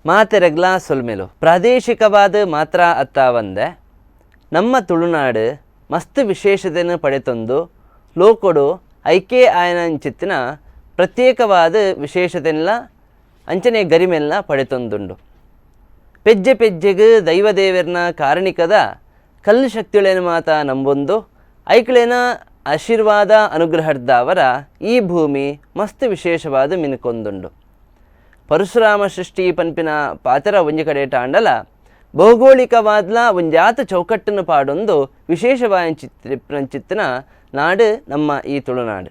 ಮಾತೆರೆಗ್ಲಾ ಸೊಲ್ಮೆಲು ಪ್ರಾದೇಶಿಕವಾದ ಮಾತ್ರ ಅತ್ತಾವಂದೆ ನಮ್ಮ ತುಳುನಾಡು ಮಸ್ತ್ ವಿಶೇಷತೆಯನ್ನು ಪಡೆತೊಂದು ಲೋಕೊಡು ಐಕೆ ಆಯನಂಚಿತ್ತಿನ ಪ್ರತ್ಯೇಕವಾದ ವಿಶೇಷತೆಲ್ಲ ಅಂಚನೆ ಗರಿಮೆಲ್ಲ ಪಡೆತೊಂದುಂಡು. ಪೆಜ್ಜೆ ಪೆಜ್ಜೆಗ್ ದೈವದೇವರ್ನ ಕಾರಣಿಕದ ಕಲ್ಲು ಶಕ್ತಿಗಳೇನು ಮಾತ ನಂಬೊಂದು ಐಕ್ಲೇನ ಆಶೀರ್ವಾದ ಅನುಗ್ರಹದ್ದಾವರ ಈ ಭೂಮಿ ಮಸ್ತ್ ವಿಶೇಷವಾದ ಮಿನುಕೊಂದುಂಡು. ಪರಶುರಾಮ ಸೃಷ್ಟಿ ಪನ್ಪಿನ ಪಾತ್ರ ಒಂಜಿ ಕಡೆ ಟಾಂಡಲ ಭೌಗೋಳಿಕವಾದ್ಲ ಒಂಜಾತ ಚೌಕಟ್ಟನ್ನು ಪಾಡೊಂದು ವಿಶೇಷವಾದ ಚಿತ್ರ ನಾಡು ನಮ್ಮ ಈ ತುಳುನಾಡು.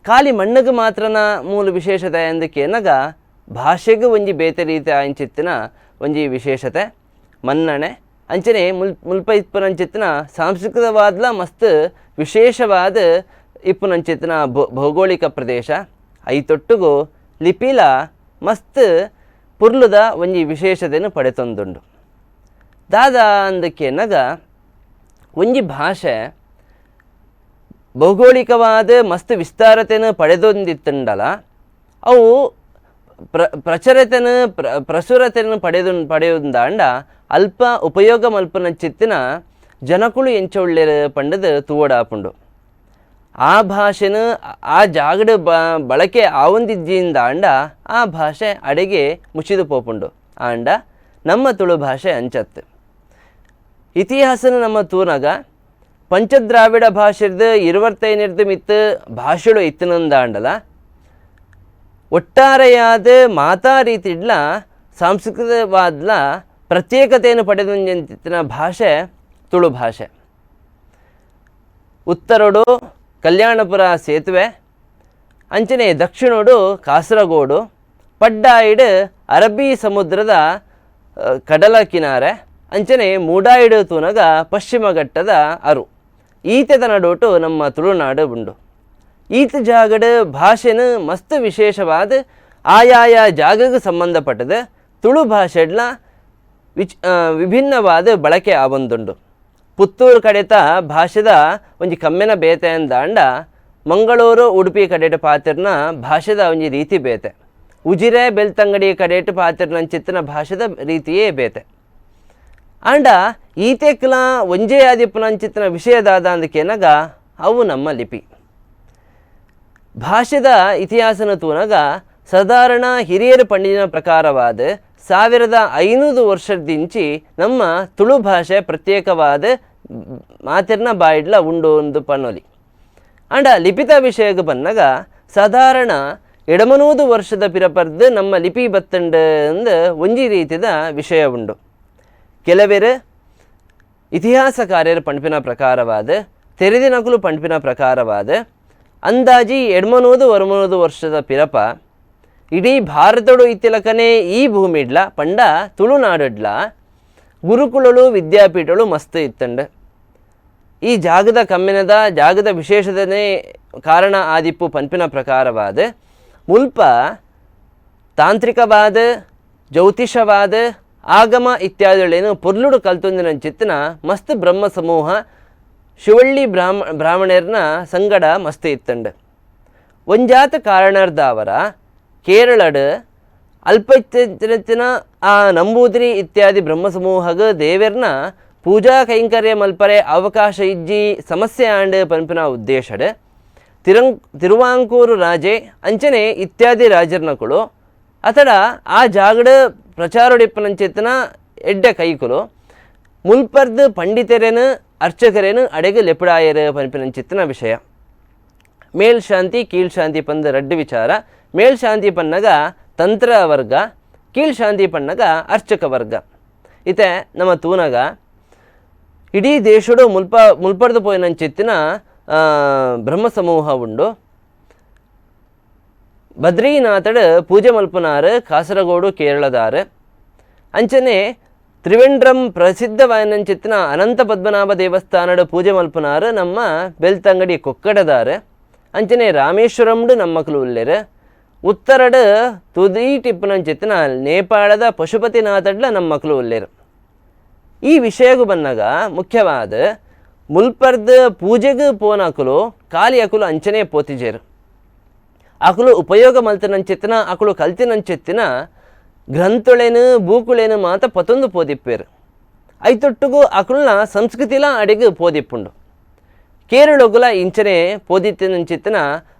ಖಾಲಿ ಮಣ್ಣಗೆ ಮಾತ್ರನ ಮೂಲ ವಿಶೇಷತೆ ಎಂದಕ್ಕೇನಗ ಭಾಷೆಗೆ ಒಂಜಿ ಬೇತೆ ರೀತಿ ಆಂಚಿತ್ತಿನ ಒಂಜಿ ವಿಶೇಷತೆ ಮನ್ನಣೆ ಅಂಚನೆ ಮುಲ್ಪ ಇಪ್ಪುನಂಚಿತ್ತಿನ ಸಾಂಸ್ಕೃತಿಕವಾದ್ಲ ಮಸ್ತ್ ವಿಶೇಷವಾದ ಇಪ್ಪುನಂಚಿತ್ತಿನ ಭೌಗೋಳಿಕ ಪ್ರದೇಶ ಐತೊಟ್ಟುಗು ಲಿಪಿಲ ಮಸ್ತ್ ಪುರ್ಲುದ ಒಂಜಿ ವಿಶೇಷತೆಯನ್ನು ಪಡೆತೊಂದುಂಡು. ದಾದಾ ಅಂದಕ್ಕೇನಗ ಒಂಜಿ ಭಾಷೆ ಭೌಗೋಳಿಕವಾದ ಮಸ್ತ್ ವಿಸ್ತಾರತೆಯನ್ನು ಪಡೆದೊಂದಿತ್ತಂಡಲ ಅವು ಪ್ರಚರತೆನ ಪ್ರಸುರತೆಯನ್ನು ಪಡೆಯುಂದಾಂಡ ಅಲ್ಪ ಉಪಯೋಗ ಮಲ್ಪನ ಚಿತ್ತಿನ ಜನಕುಳು ಎಂಚೊಳ್ಳೆರ ಪಂಡದ ತೂವಡಾಪುಂಡು. ಆ ಭಾಷೆನ ಆ ಜಾಗಡ ಬಳಕೆ ಆವೊಂದಿಜ್ಜಿಂದಾಂಡ ಆ ಭಾಷೆ ಅಡೆಗೆ ಮುಚ್ಚಿದು ಪೋಪುಂಡು. ಆಂಡ ನಮ್ಮ ತುಳು ಭಾಷೆ ಅಂಚತ್ತು. ಇತಿಹಾಸನ ನಮ್ಮ ತೂನಗ ಪಂಚದ್ರಾವಿಡ ಭಾಷೆರ್ದು 25 ಮಿತ್ತು ಭಾಷೆಳು ಇತ್ತನಂದಾಂಡಲ ಒಟ್ಟಾರೆಯಾದ ಮಾತಾ ರೀತಿಡ್ಲ ಸಾಂಸ್ಕೃತಿಕವಾದ್ಲ ಪ್ರತ್ಯೇಕತೆಯನ್ನು ಪಡೆದಂತಿನ ಭಾಷೆ ತುಳು ಭಾಷೆ. ಉತ್ತರಡು ಕಲ್ಯಾಣಪುರ ಸೇತುವೆ, ಅಂಚನೆ ದಕ್ಷಿಣೋಡು ಕಾಸರಗೋಡು, ಪಡ್ಡಾಯಿಡು ಅರಬ್ಬಿ ಸಮುದ್ರದ ಕಡಲ ಕಿನಾರೆ, ಅಂಚನೆ ಮೂಡಾಯಿಡು ತೂನಗ ಪಶ್ಚಿಮ ಘಟ್ಟದ ಅರು ಈತದ ನಡುಟು ನಮ್ಮ ತುಳುನಾಡು ಉಂಡು. ಈತ ಜಾಗಡು ಭಾಷೆನು ಮಸ್ತ್ ವಿಶೇಷವಾದ ಆಯಾಯ ಜಾಗಕ್ಕೆ ಸಂಬಂಧಪಟ್ಟದ ತುಳು ಭಾಷೆಡ್ಲ ವಿಭಿನ್ನವಾದ ಬಳಕೆ ಆವೊಂದುಂಡು. ಪುತ್ತೂರು ಕಡೆತ ಭಾಷೆದ ಒಂಜಿ ಕಮ್ಮೆನ ಬೇತೆ ಅಂದಾಂಡ ಮಂಗಳೂರು ಉಡುಪಿ ಕಡೆಟ ಪಾತಿರ್ನ ಭಾಷೆದ ಒಂಜಿ ರೀತಿ ಬೇತೆ, ಉಜಿರೆ ಬೆಳ್ತಂಗಡಿ ಕಡೆಟ ಪಾತಿರ್ನಂಚಿತ್ತಿನ ಭಾಷೆದ ರೀತಿಯೇ ಬೇತೆ. ಆಂಡ ಈತೆಕ್ಲ ಒಂಜೇ ಆದಿಪ್ಪುನಂಚಿತ್ತಿನ ವಿಷಯದಾದ ಅಂದಕೇನಗ ಅವು ನಮ್ಮ ಲಿಪಿ. ಭಾಷೆದ ಇತಿಹಾಸನ ತೂನಗ ಸಾಧಾರಣ ಹಿರಿಯರ ಪಂಡಿನ ಪ್ರಕಾರವಾದ 1500 ವರ್ಷದಿಂಚಿ ನಮ್ಮ ತುಳು ಭಾಷೆ ಪ್ರತ್ಯೇಕವಾದ ಮಾತಿರ್ನ ಬಾಯಿಡ್ಲ ಉಂಡು ಒಂದು ಪನ್ನೊಲಿ. ಆಂಡ ಲಿಪಿತ ವಿಷಯಕ್ಕೆ ಬಂದಾಗ ಸಾಧಾರಣ 200 ವರ್ಷದ ಪಿರಪರ್ದು ನಮ್ಮ ಲಿಪಿ ಬತ್ತಂಡು ಅಂದು ಒಂಜಿ ರೀತಿದ ವಿಷಯ ಉಂಡು. ಕೆಲವೇರು ಇತಿಹಾಸಕಾರ್ಯರ ಪಂಪಿನ ಪ್ರಕಾರವಾದ ತೆರೆದಿನಕುಲು ಪಂಪಿನ ಪ್ರಕಾರವಾದ ಅಂದಾಜಿ 800 ವರ್ಷದ ಪಿರಪ ಇಡೀ ಭಾರತಡು ಇತ್ತಿಲಕನೇ ಈ ಭೂಮಿಡ್ಲ ಪಂಡ ತುಳುನಾಡಿಡ್ಲ ಗುರುಕುಲಳು ವಿದ್ಯಾಪೀಠಳು ಮಸ್ತ್ ಇತ್ತಂಡು. ಈ ಜಾಗದ ಕಮ್ಮಿನದ ಜಾಗದ ವಿಶೇಷದನೇ ಕಾರಣ ಆದಿಪ್ಪು ಪಂಪಿನ ಪ್ರಕಾರವಾದ ಮುಲ್ಪ ತಾಂತ್ರಿಕವಾದ ಜ್ಯೋತಿಷವಾದ ಆಗಮ ಇತ್ಯಾದಿಗಳೇನು ಪೊರ್ಲುಡು ಕಲ್ತೊಂದಿನ ಚಿತ್ತನ ಮಸ್ತ್ ಬ್ರಹ್ಮ ಸಮೂಹ ಶಿವಳ್ಳಿ ಬ್ರಾಹ್ಮಣರ್ನ ಸಂಗಡ ಮಸ್ತ್ ಇತ್ತಂಡು. ಒಂಜಾತ ಕಾರಣರ್ದಾವರ ಕೇರಳಡ್ ಅಲ್ಪತಿನ ಆ ನಂಬೂದಿರಿ ಇತ್ಯಾದಿ ಬ್ರಹ್ಮ ಸಮೂಹಗ ದೇವರ್ನ ಪೂಜಾ ಕೈಂಕರ್ಯ ಮಲ್ಪರೆ ಅವಕಾಶ ಇಜ್ಜಿ ಸಮಸ್ಯೆ ಆಂಡ್ ಪನ್ಪಿನ ಉದ್ದೇಶಡ್ ತಿರುವಾಂಕೂರು ರಾಜೆ ಅಂಚನೆ ಇತ್ಯಾದಿ ರಾಜರ್ನಕುಳು ಅತಡ ಆ ಜಾಗಡ ಪ್ರಚಾರಡಿಪ್ಪನಂಚೇತನ ಎಡ್ಡೆ ಕೈಕುಲು ಮುಲ್ಪರ್ದು ಪಂಡಿತರೇನು ಅರ್ಚಕರೇನು ಅಡೆಗೆ ಲೆಪುಡಾಯರು ಪನ್ಪಿನಂಚಿತ್ತನ ವಿಷಯ. ಮೇಲ್ಶಾಂತಿ ಕೀಳ್ಶಾಂತಿ ಪಂದ ರಡ್ಡು ವಿಚಾರ. ಮೇಲ್ಶಾಂತಿ ಪನ್ನಗ ತಂತ್ರ ವರ್ಗ, ಕೀಳ್ಶಾಂತಿ ಪನ್ನಗ ಅರ್ಚಕ ವರ್ಗ. ಇತೆ ನಮ್ಮ ತೂನಗ ಇಡೀ ದೇಶಡು ಮುಲ್ಪರ್ದು ಪೋಯಿನಂಚಿತ್ತಿನ ಬ್ರಹ್ಮ ಸಮೂಹ ಉಂಡು. ಬದ್ರೀನಾಥಡು ಪೂಜೆ ಮಲ್ಪುನಾರು ಕಾಸರಗೋಡು ಕೇರಳದಾರು. ಅಂಚನೆ ತ್ರಿವೆಂಡ್ರಂ ಪ್ರಸಿದ್ಧವಾಯಿನಂಚಿತ್ತಿನ ಅನಂತ ಪದ್ಮನಾಭ ದೇವಸ್ಥಾನಡು ಪೂಜೆ ಮಲ್ಪುನಾರು ನಮ್ಮ ಬೆಳ್ತಂಗಡಿ ಕೊಕ್ಕಡದಾರು. ಅಂಚನೆ ರಾಮೇಶ್ವರಂಡು ನಮ್ಮಕಲು ಉಲ್ಲೇರು. ಉತ್ತರಡು ತುದೀ ಟಿಪ್ಪುನಂಚಿತ್ತಿನ ನೇಪಾಳದ ಪಶುಪತಿನಾಥಡ್ಲ ನಮ್ಮಕಲು ಉಲ್ಲೇರು. ಈ ವಿಷಯಗೂ ಬಂದಾಗ ಮುಖ್ಯವಾದ ಮುಲ್ಪರ್ದು ಪೂಜೆಗೂ ಪೋನಕುಲು ಖಾಲಿ ಅಕುಲು ಅಂಚನೆ ಪೋತಿಜೇರು. ಅಕುಲು ಉಪಯೋಗ ಮಲ್ತಿನಂಚಿತ್ತಿನ ಅಕುಲು ಕಲ್ತಿನಂಚಿತ್ತಿನ ಗ್ರಂಥೊಳೆನು ಬೂಕುಳೆನು ಮಾತ ಪತೊಂದು ಪೋದಿಪ್ಪೇರು. ಐತೊಟ್ಟುಗು ಅಕುಲ್ನ ಸಂಸ್ಕೃತಿಲ ಅಡಿಗೆ ಪೋದಿಪ್ಪುಂಡು. ಕೇರಳೊಗುಲ ಇಂಚನೆ ಪೋದಿತ್ತಿನಂಚಿತ್ತಿನ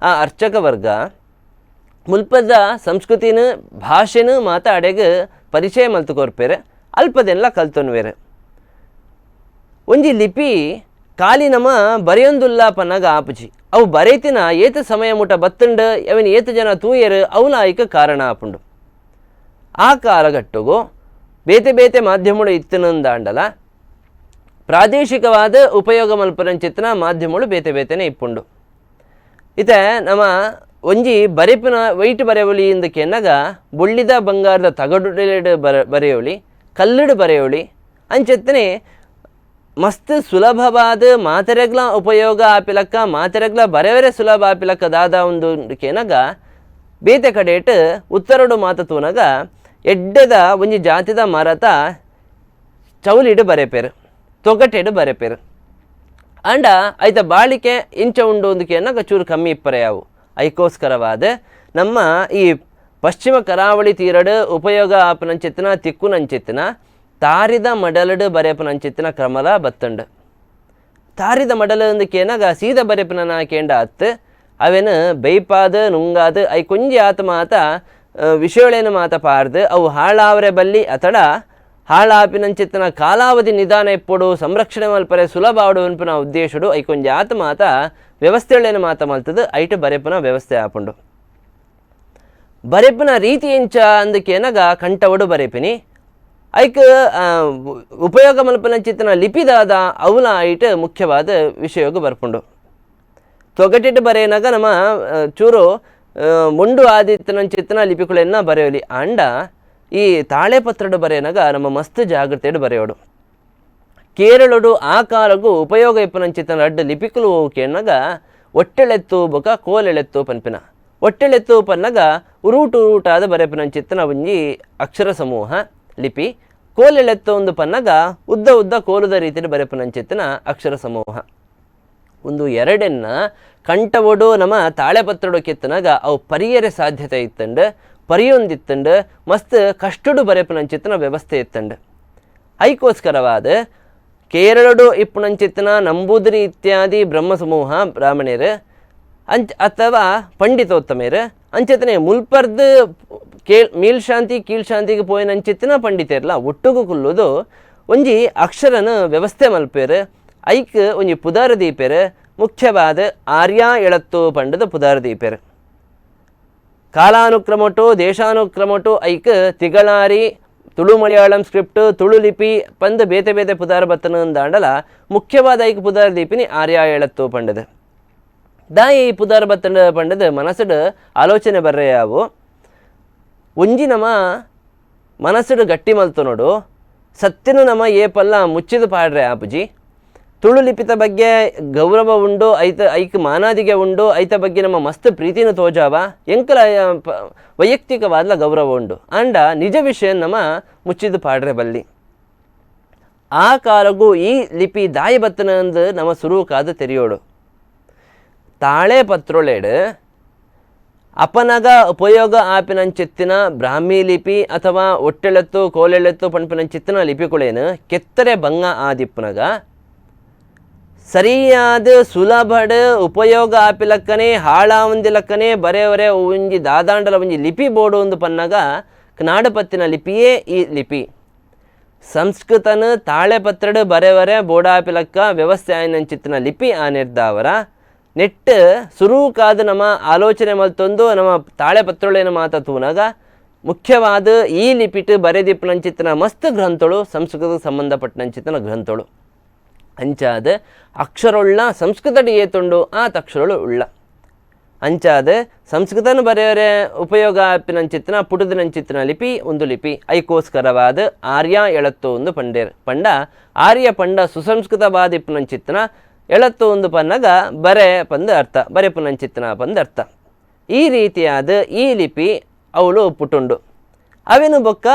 ಆ ಅರ್ಚಕ ವರ್ಗ ಮುಲ್ಪದ ಸಂಸ್ಕೃತಿನ ಭಾಷೆನು ಮಾತ ಅಡೆಗೆ ಪರಿಚಯ ಮಲ್ತು ಕೊರ್ಪೇರು, ಅಲ್ಪದೆಲ್ಲ ಕಲ್ತೊನ್ವೇರು. ಒಂಜಿ ಲಿಪಿ ಖಾಲಿ ನಮ ಬರೆಯೊಂದುಲ್ಲ ಪನ್ನಗ ಆಪುಜಿ, ಅವು ಬರೆತಿನ ಏತ ಸಮಯ ಮುಟ ಬತ್ತುಂಡು ಅವನ್ ಏತ ಜನ ತೂಯರು ಅವಲ ಐಕ ಕಾರಣ ಆಪುಂಡು. ಆ ಕಾಲಘಟ್ಟಗು ಬೇತೆ ಬೇತೆ ಮಾಧ್ಯಮಗಳು ಇತ್ತಿನಂದಾಂಡಲ ಪ್ರಾದೇಶಿಕವಾದ ಉಪಯೋಗ ಮಲ್ಪನಂಚಿತ್ತಿನ ಮಾಧ್ಯಮಗಳು ಬೇತೆ ಬೇತೆನೆ ಇಪ್ಪುಂಡು. ಇತ್ತೆ ನಮ್ಮ ಒಂಜಿ ಬರೆಪಿನ ವೈಟ್ ಬರೆಯವಳಿ ಇಂದ ಕೆನ್ನಗ ಬೊಳ್ಳಿದ ಬಂಗಾರದ ತಗಡುಡೆಲೆಡ್ ಬರೆಯೋಳಿ, ಕಲ್ಲುಡು ಬರೆಯೋಳಿ ಅಂಚೆತ್ತನೆ ಮಸ್ತ್ ಸುಲಭವಾದ ಮಾತೆರೆಗ್ಲ ಉಪಯೋಗ ಆಪಿಲಕ್ಕ ಮಾತೆರೆಗ್ಲ ಬರೆವರೆ ಸುಲಭ ಆಪಿಲಕ್ಕ ದಾದ ಒಂದು ಕೇನಗ ಬೇತೆ ಕಡೆಟ್ ಉತ್ತರಡು ಮಾತ ತೂನಗ ಎಡ್ಡೆದ ಒಂಜಿ ಜಾತಿದ ಮರತ ಚೌಲಿಡು ಬರೆಪೇರು, ತೊಗಟೆಡು ಬರೆಪೇರು. ಅಂಡ ಐತ ಬಾಳಿಕೆ ಇಂಚ ಉಂಡು ಒಂದು ಕೇನಗ ಚೂರು ಕಮ್ಮಿ ಇಪ್ಪರೆ ಯಾವು. ಐಕೋಸ್ಕರವಾದ ನಮ್ಮ ಈ ಪಶ್ಚಿಮ ಕರಾವಳಿ ತೀರಡು ಉಪಯೋಗ ಆಪನಂಚಿತ್ತಿನ ತಿಕ್ಕುನಂಚಿತ್ತಿನ ತಾರಿದ ಮಡಲಡು ಬರೆಪನಂಚಿತ್ತಿನ ಕ್ರಮಲ ಬತ್ತಂಡು. ತಾರಿದ ಮಡಲು ಒಂದು ಕೇನಗ ಸೀದ ಬರೆಪನ ಕೇಂಡ ಅತ್ತು ಅವೇನು ಬೇಯ್ಪಾದ ನುಂಗಾದ I ಕೊಂಜಿ ಆತ ಮಾತ ವಿಷಯಗಳೇನು ಮಾತ ಪಾರ್ದು ಅವು ಹಾಳಾವರೆ ಬಲ್ಲಿ ಅತಡ ಹಾಳಾಪಿನಂಚಿತ್ತಿನ ಕಾಲಾವಧಿ ನಿಧಾನ ಇಪ್ಪೊಡು ಸಂರಕ್ಷಣೆ ಮಲ್ಪರೆ ಸುಲಭ ಆಡು ಅನ್ಪಿನ ಉದ್ದೇಶಡು I ಕೊಂಜಿ ಆತ ಮಾತ ವ್ಯವಸ್ಥೆಗಳೇನು ಮಾತ ಮಲ್ತದು ಐಟು ಬರೆಪನ ವ್ಯವಸ್ಥೆ ಆಪುಂಡು. ಬರೆಪಿನ ರೀತಿ ಎಂಚ ಅಂದಕೇನಗ ಕಂಠವಡು ಬರೆಪಿನಿ ಐಕ್ ಉಪಯೋಗ ಮಲ್ಪನಂಚಿತ್ತಿನ ಲಿಪಿದಾದ ಅವಲ ಐಟ್ ಮುಖ್ಯವಾದ ವಿಷಯೋಗ ಬರ್ಪುಂಡು. ತೊಗಟಿಟ್ಟು ಬರೆಯನಾಗ ನಮ್ಮ ಚೂರು ಮುಂಡು ಆದಿತ್ತನಂಚಿತ್ತಿನ ಲಿಪಿಗಳೆನ್ನ ಬರೆಯಲಿ. ಅಂಡ ಈ ತಾಳೆ ಪತ್ರಡು ಬರೆಯನಾಗ ನಮ್ಮ ಮಸ್ತ್ ಜಾಗ್ರತೆಡು ಬರೆಯೋಡು. ಕೇರಳಡು ಆ ಕಾಲಗೂ ಉಪಯೋಗ ಇಪ್ಪನಂಚಿತ್ತಿನ ರಡ್ಡು ಲಿಪಿಕುಲು ಕೇಳನಾಗ ಒಟ್ಟೆಳೆತ್ತು ಬೊಕ ಕೋಲೆಳೆತ್ತು ಪನ್ಪಿನ. ಒಟ್ಟೆಳೆತ್ತು ಪನ್ನಗ ಉರೂಟು ಉರೂಟಾದ ಬರೆಪಿನಂಚಿತ್ತಿನ ಒಂಜಿ ಅಕ್ಷರ ಸಮೂಹ ಲಿಪಿ, ಕೋಲೆಳೆತ್ತು ಒಂದು ಪನ್ನಗ ಉದ್ದ ಉದ್ದ ಕೋಲುದ ರೀತಿಯಲ್ಲಿ ಬರೆಪಿನಂಚಿತ್ತಿನ ಅಕ್ಷರ ಸಮೂಹ. ಒಂದು ಎರಡೆನ್ನ ಕಂಠವೊಡು ನಮ್ಮ ತಾಳೆಪತ್ರಡು ಕೆತ್ತನಾಗ ಅವು ಪರಿಯರೆ ಸಾಧ್ಯತೆ ಇತ್ತಂಡು, ಪರಿಯೊಂದಿತ್ತಂಡು, ಮಸ್ತ್ ಕಷ್ಟಡು ಬರೆಪಿನಂಚಿತ್ತಿನ ವ್ಯವಸ್ಥೆ ಇತ್ತಂಡು. ಐಕೋಸ್ಕರವಾದ ಕೇರಳಡು ಇಪ್ಪುನಂಚಿತ್ತಿನ ನಂಬೂದಿರಿ ಇತ್ಯಾದಿ ಬ್ರಹ್ಮ ಸಮೂಹ ಬ್ರಾಹ್ಮಣರು ಅಂಚ ಅಥವಾ ಪಂಡಿತೋತ್ತಮೇರು ಅಂಚೆತನೆ ಮುಲ್ಪರ್ದು ಮೇಲ್ಶಾಂತಿ ಕೀಳ್ಶಾಂತಿಗೆ ಪೋಯಿನಂಚಿತ್ತಿನ ಪಂಡಿತೇರ್ಲ ಒಟ್ಟುಗು ಕುಲ್ಲುದು ಒಂಜಿ ಅಕ್ಷರನ ವ್ಯವಸ್ಥೆ ಮಲ್ಪೇರು. ಐಕ್ ಒಂಜಿ ಪುದಾರ ದೀಪೇರು, ಮುಖ್ಯವಾದ ಆರ್ಯ ಎಳತ್ತು ಪಂಡದ ಪುದಾರ ದೀಪೇರು. ಕಾಲಾನುಕ್ರಮಟು ದೇಶಾನುಕ್ರಮಟು ಐಕ್ ತಿಗಳಾರಿ ತುಳು ಮಲಯಾಳಂ ಸ್ಕ್ರಿಪ್ಟ್ ತುಳು ಲಿಪಿ ಪಂದ್ ಬೇತೆ ಬೇತೆ ಪುದಾರ ಬತ್ತನ ಅಂದಾಂಡಲ ಮುಖ್ಯವಾದ ಐಕ್ ಪುದಾರ ದೀಪಿನಿ ಆರ್ಯ ಎಳತ್ತು ಪಂಡದ. ದಾಯಿ ಈ ಪುದಾರ ಬತ್ತನ ಪಂಡದ ಮನಸ್ಸುಡು ಆಲೋಚನೆ ಬರ್ರೆ ಯಾವು. ಒಂಜಿ ನಮ ಮನಸ್ಸುಡು ಗಟ್ಟಿ ಮಲ್ತು ನೋಡು, ಸತ್ತಿನ ನಮ ಏಪಲ್ಲ ಮುಚ್ಚಿದ ಪಾಡ್ರೆ ಆಪುಜಿ. ತುಳು ಲಿಪಿತ ಬಗ್ಗೆ ಗೌರವ ಉಂಡು, ಐತ ಐಕ್ ಮಾನಾದಿಗೆ ಉಂಡು, ಐತ ಬಗ್ಗೆ ನಮ್ಮ ಮಸ್ತ್ ಪ್ರೀತಿನ ತೋಜಾವ, ಎಂಕಲ ವೈಯಕ್ತಿಕವಾದ ಗೌರವ ಉಂಡು. ಅಂಡ ನಿಜ ವಿಷಯ ನಮ್ಮ ಮುಚ್ಚಿದ ಪಾಡ್ರೆ ಬಲ್ಲಿ. ಆ ಕಾಲಗೂ ಈ ಲಿಪಿ ದಾಯಿ ಬತ್ತನ ಅಂದು ನಮ್ಮ ಸುರುಕಾದ ತೆರೆಯೋಡು. ತಾಳೆ ಪತ್ರೊಳೆಡು ಅಪನಗ ಉಪಯೋಗ ಆಪಿನಂಚಿತ್ತಿನ ಬ್ರಾಹ್ಮಿ ಲಿಪಿ ಅಥವಾ ಒಟ್ಟೆಳೆತ್ತು ಕೋಲೆಳೆತ್ತು ಪಣ್ಪಿನಂಚಿತ್ತಿನ ಲಿಪಿಗಳೇನು ಕೆತ್ತರೆ ಬಂಗ ಆದಿಪ್ಪನಗ ಸರಿಯಾದ ಸುಲಭಡ್ ಉಪಯೋಗ ಆಪಿಲಕ್ಕನೆ ಹಾಳಾವಂದಿಲಕ್ಕನೆ ಬರೆಯವರೆ ಒಂಜಿ ದಾದಾಂಡಲ ಒಂಜಿ ಲಿಪಿ ಬೋರ್ಡು ಒಂದು ಪನ್ನಗ ನಾಡಪತ್ತಿನ ಲಿಪಿಯೇ ಈ ಲಿಪಿ. ಸಂಸ್ಕೃತನ ತಾಳೆ ಪತ್ರಡ್ ಬರೆವರೆ ಬೋಡಾಪಿಲಕ್ಕ ವ್ಯವಸ್ಥೆ ಆಯ್ನಂಚಿತ್ತಿನ ಲಿಪಿ ಆನಿರ್ದಾವರ ನೆಟ್ ಸುರೂಕಾದ ನಮ್ಮ ಆಲೋಚನೆ ಮಲ್ತೊಂದು ನಮ್ಮ ತಾಳೆ ಪತ್ರೊಳೇನ ಮಾತ ತೂನಗ ಮುಖ್ಯವಾದ ಈ ಲಿಪಿಟ್ ಬರೆದಿಪ್ಪನಂಚಿತ್ತಿನ ಮಸ್ತ್ ಗ್ರಂಥಳು ಸಂಸ್ಕೃತಕ್ಕೆ ಸಂಬಂಧಪಟ್ಟನಂಚಿತ್ತಿನ ಗ್ರಂಥಳು. ಅಂಚಾದ ಅಕ್ಷರೊಳ್ಳ ಸಂಸ್ಕೃತಡ್ ಏತುಂಡು ಆತ ಅಕ್ಷರಳು ಉಳ್ಳ. ಅಂಚಾದ ಸಂಸ್ಕೃತನ ಬರೆಯವರೆ ಉಪಯೋಗ ಆಪಿನಂಚಿತ್ತಿನ ಪುಟುದಿನಂಚಿತ್ತಿನ ಲಿಪಿ ಒಂದು ಲಿಪಿ. ಐಕೋಸ್ಕರವಾದ ಆರ್ಯ ಎಳತ್ತು ಒಂದು ಪಂಡೇರ್ ಪಂಡ ಆರ್ಯ ಪಂಡ ಸುಸಂಸ್ಕೃತವಾದ ಇಪ್ಪನಂಚಿತ್ತಿನ ಎಳತ್ತು ಒಂದು ಪನ್ನಗ ಬರೆ ಪಂದು ಅರ್ಥ, ಬರೆ ಪುನಂಚಿತ್ತಿನ ಪಂದು ಅರ್ಥ. ಈ ರೀತಿಯಾದ ಈ ಲಿಪಿ ಅವಳು ಪುಟುಂಡು. ಅವೇನು ಬೊಕ್ಕ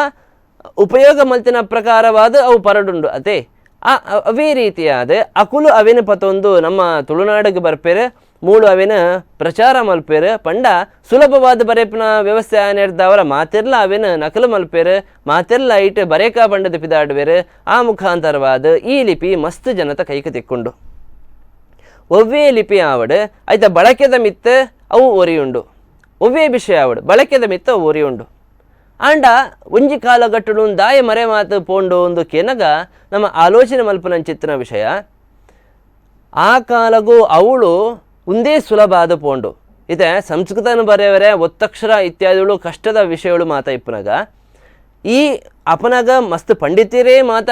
ಉಪಯೋಗ ಮಲ್ತಿನ ಪ್ರಕಾರವಾದ ಅವು ಪರಡುಂಡು. ಅದೇ ಆ ಅವೇ ರೀತಿಯಾದ ಅಕುಲು ಅವಿನ ಪತೊಂದು ನಮ್ಮ ತುಳುನಾಡಿಗೆ ಬರ್ಪೇರು, ಮೂಳು ಅವಿನ ಪ್ರಚಾರ ಮಲ್ಪೇರು. ಪಂಡ ಸುಲಭವಾದ ಬರೆಪಿನ ವ್ಯವಸ್ಥೆ ಆನೆರ್ದವರ ಮಾತೆರ್ಲ ಅವಿನ ನಕಲು ಮಲ್ಪೇರು, ಮಾತೆರ್ಲ ಐಟ್ ಬರೇಕ ಪಂಡದ ಪಿದಾಡುವೇರು. ಆ ಮುಖಾಂತರವಾದ ಈ ಲಿಪಿ ಮಸ್ತ್ ಜನತ ಕೈಗೆ ತಿಕ್ಕೊಂಡು. ಒವ್ವೇ ಲಿಪಿ ಆವಡು ಐತ ಬಳಕೆದ ಮಿತ್ತ ಅವು ಒರಿಯುಂಡು, ಒವ್ವೇ ವಿಷಯ ಆವಡು ಬಳಕೆದ ಮಿತ್ತ ಅವು ಒರಿಯುಂಡು. ಆಂಡ ಒಂಜಿ ಕಾಲಗಟ್ಟಡು ದಾಯ ಮರೆ ಮಾತು ಪೋಂಡು ಒಂದು ಕೆನಗ ನಮ್ಮ ಆಲೋಚನೆ ಮಲ್ಪನಂಚಿತ್ತಿನ ವಿಷಯ. ಆ ಕಾಲಗೂ ಅವಳು ಒಂದೇ ಸುಲಭ ಆದ ಪೋಂಡು. ಇತ್ತೆ ಸಂಸ್ಕೃತನ ಬರೆಯವರೆ ಒತ್ತಕ್ಷರ ಇತ್ಯಾದಿಗಳು ಕಷ್ಟದ ವಿಷಯಗಳು ಮಾತ ಇಪ್ಪನಗ ಈ ಅಪನಗ ಮಸ್ತ್ ಪಂಡಿತರೇ ಮಾತ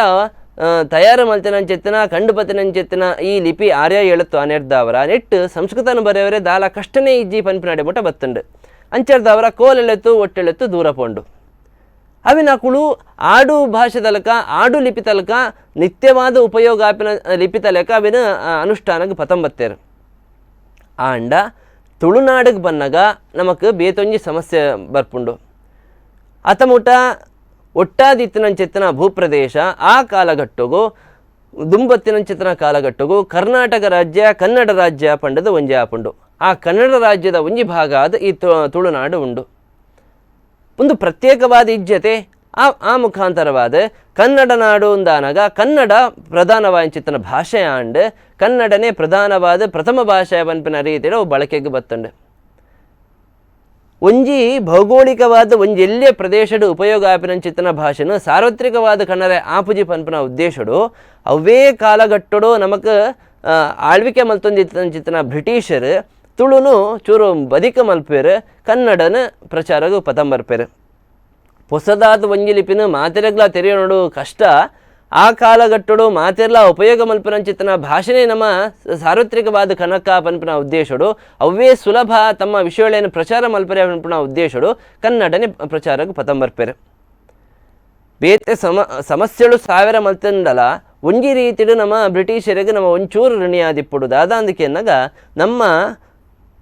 ತಯಾರು ಮಲ್ತಿನಂಚಿತ್ತಿನ ಕಂಡು ಪತ್ತಿನಂಚಿತ್ತಿನ ಈ ಲಿಪಿ ಆರ್ಯ ಹೇಳುತ್ತು ಅನೆರ್ದವರ ನೆಟ್ಟು ಸಂಸ್ಕೃತನ ಬರೆಯವರೆ ದಾಲ ಕಷ್ಟನೇ ಇಜ್ಜಿ ಪನ್ಪಿನಡೆ ಮುಟ ಬತ್ತುಂಡು. ಅಂಚರ್ದವರ ಕೋಲೆಳೆತ್ತು ಒಟ್ಟೆಳೆತ್ತು ದೂರ ಪೋಂಡು. ಅವಿನ ಕುಳು ಆಡು ಭಾಷೆ ತಲಕ ಆಡು ಲಿಪಿ ತಲಕ ನಿತ್ಯವಾದ ಉಪಯೋಗ ಆಪಿನ ಲಿಪಿ ತಲಕ ಅವಿನ ಅನುಷ್ಠಾನಕ್ಕೆ ಪತಂಬತ್ತೇರು. ಆಂಡ ತುಳುನಾಡಿಗೆ ಬನ್ನಗ ನಮಕ್ ಬೇತೊಂಜಿ ಸಮಸ್ಯೆ ಬರ್ಪುಂಡು. ಅತಮುಟ ಒಟ್ಟಾದಿತ್ತಿನಂಚಿತ್ತಿನ ಭೂಪ್ರದೇಶ ಆ ಕಾಲಘಟ್ಟಗು ದುಂಬತ್ತಿನಂಚಿತ್ತಿನ ಕಾಲಘಟ್ಟಗು ಕರ್ನಾಟಕ ರಾಜ್ಯ ಕನ್ನಡ ರಾಜ್ಯ ಪಂಡದ ಒಂಜಿ ಆಪುಂಡು. ಆ ಕನ್ನಡ ರಾಜ್ಯದ ಒಂಜಿ ಭಾಗ ಆದ ಈ ತುಳುನಾಡು ಉಂಡು. ಒಂದು ಪ್ರತ್ಯೇಕವಾದ ಇಜ್ಜತೆ ಆ ಆ ಮುಖಾಂತರವಾದ ಕನ್ನಡ ನಾಡು ಅಂದಾನಗ ಕನ್ನಡ ಪ್ರಧಾನವಾಂಚಿತನ ಭಾಷೆ ಆಂಡ್ ಕನ್ನಡನೇ ಪ್ರಧಾನವಾದ ಪ್ರಥಮ ಭಾಷೆ ಪನ್ಪಿನ ರೀತಿಯಲ್ಲಿ ಅವು ಬಳಕೆಗೆ ಬತ್ತುಂಡು. ಒಂಜಿ ಭೌಗೋಳಿಕವಾದ ಒಂಜಿ ಎಲ್ಲೇ ಪ್ರದೇಶದ ಉಪಯೋಗ ಆಪಿನಂಚಿತ್ತಿನ ಭಾಷೆನು ಸಾರ್ವತ್ರಿಕವಾದ ಕನ್ನಡ ಆಪುಜಿ ಪನ್ಪಿನ ಉದ್ದೇಶಡು ಅವೇ ಕಾಲಘಟ್ಟಡು ನಮಕ್ ಆಳ್ವಿಕೆ ಮಲ್ತೊಂದಿತ್ತಿನ ಬ್ರಿಟಿಷರು ತುಳುನು ಚೂರು ಬದಿಕ ಮಲ್ಪೇರು, ಕನ್ನಡನ ಪ್ರಚಾರಗು ಪತಂಬರ್ಪೇರು. ಹೊಸದಾದ ಒಂಜಿ ಲಿಪಿನ ಮಾತೆರೆಗ್ಲ ತೆರೆಯೋಡು ಕಷ್ಟ. ಆ ಕಾಲಘಟ್ಟಡು ಮಾತೆರ್ಲ ಉಪಯೋಗ ಮಲ್ಪಿನಂಚಿತ್ತಿನ ಭಾಷೆನೇ ನಮ್ಮ ಸಾರ್ವತ್ರಿಕವಾದ ಕನಕ ಪನ್ಪಿನ ಉದ್ದೇಶಡು ಅವೇ ಸುಲಭ ತಮ್ಮ ವಿಷಯಗಳೇನು ಪ್ರಚಾರ ಮಲ್ಪರೆ ಪನ್ಪಿನ ಉದ್ದೇಶಡು ಕನ್ನಡನೇ ಪ್ರಚಾರಕ್ಕೆ ಪತಂಬರ್ಪೇರು. ಬೇತೆ ಸಮಸ್ಯೆಳು ಸಾವಿರ ಮಲ್ತಂಡಲ ಒಂಜಿ ರೀತಿಡು ನಮ್ಮ ಬ್ರಿಟಿಷರಿಗೆ ನಮ್ಮ ಒಂಚೂರು ಋಣಿಯಾದಿಪ್ಪುಡು. ದಾದಾಂದಿಕೆನ್ನಗ ನಮ್ಮ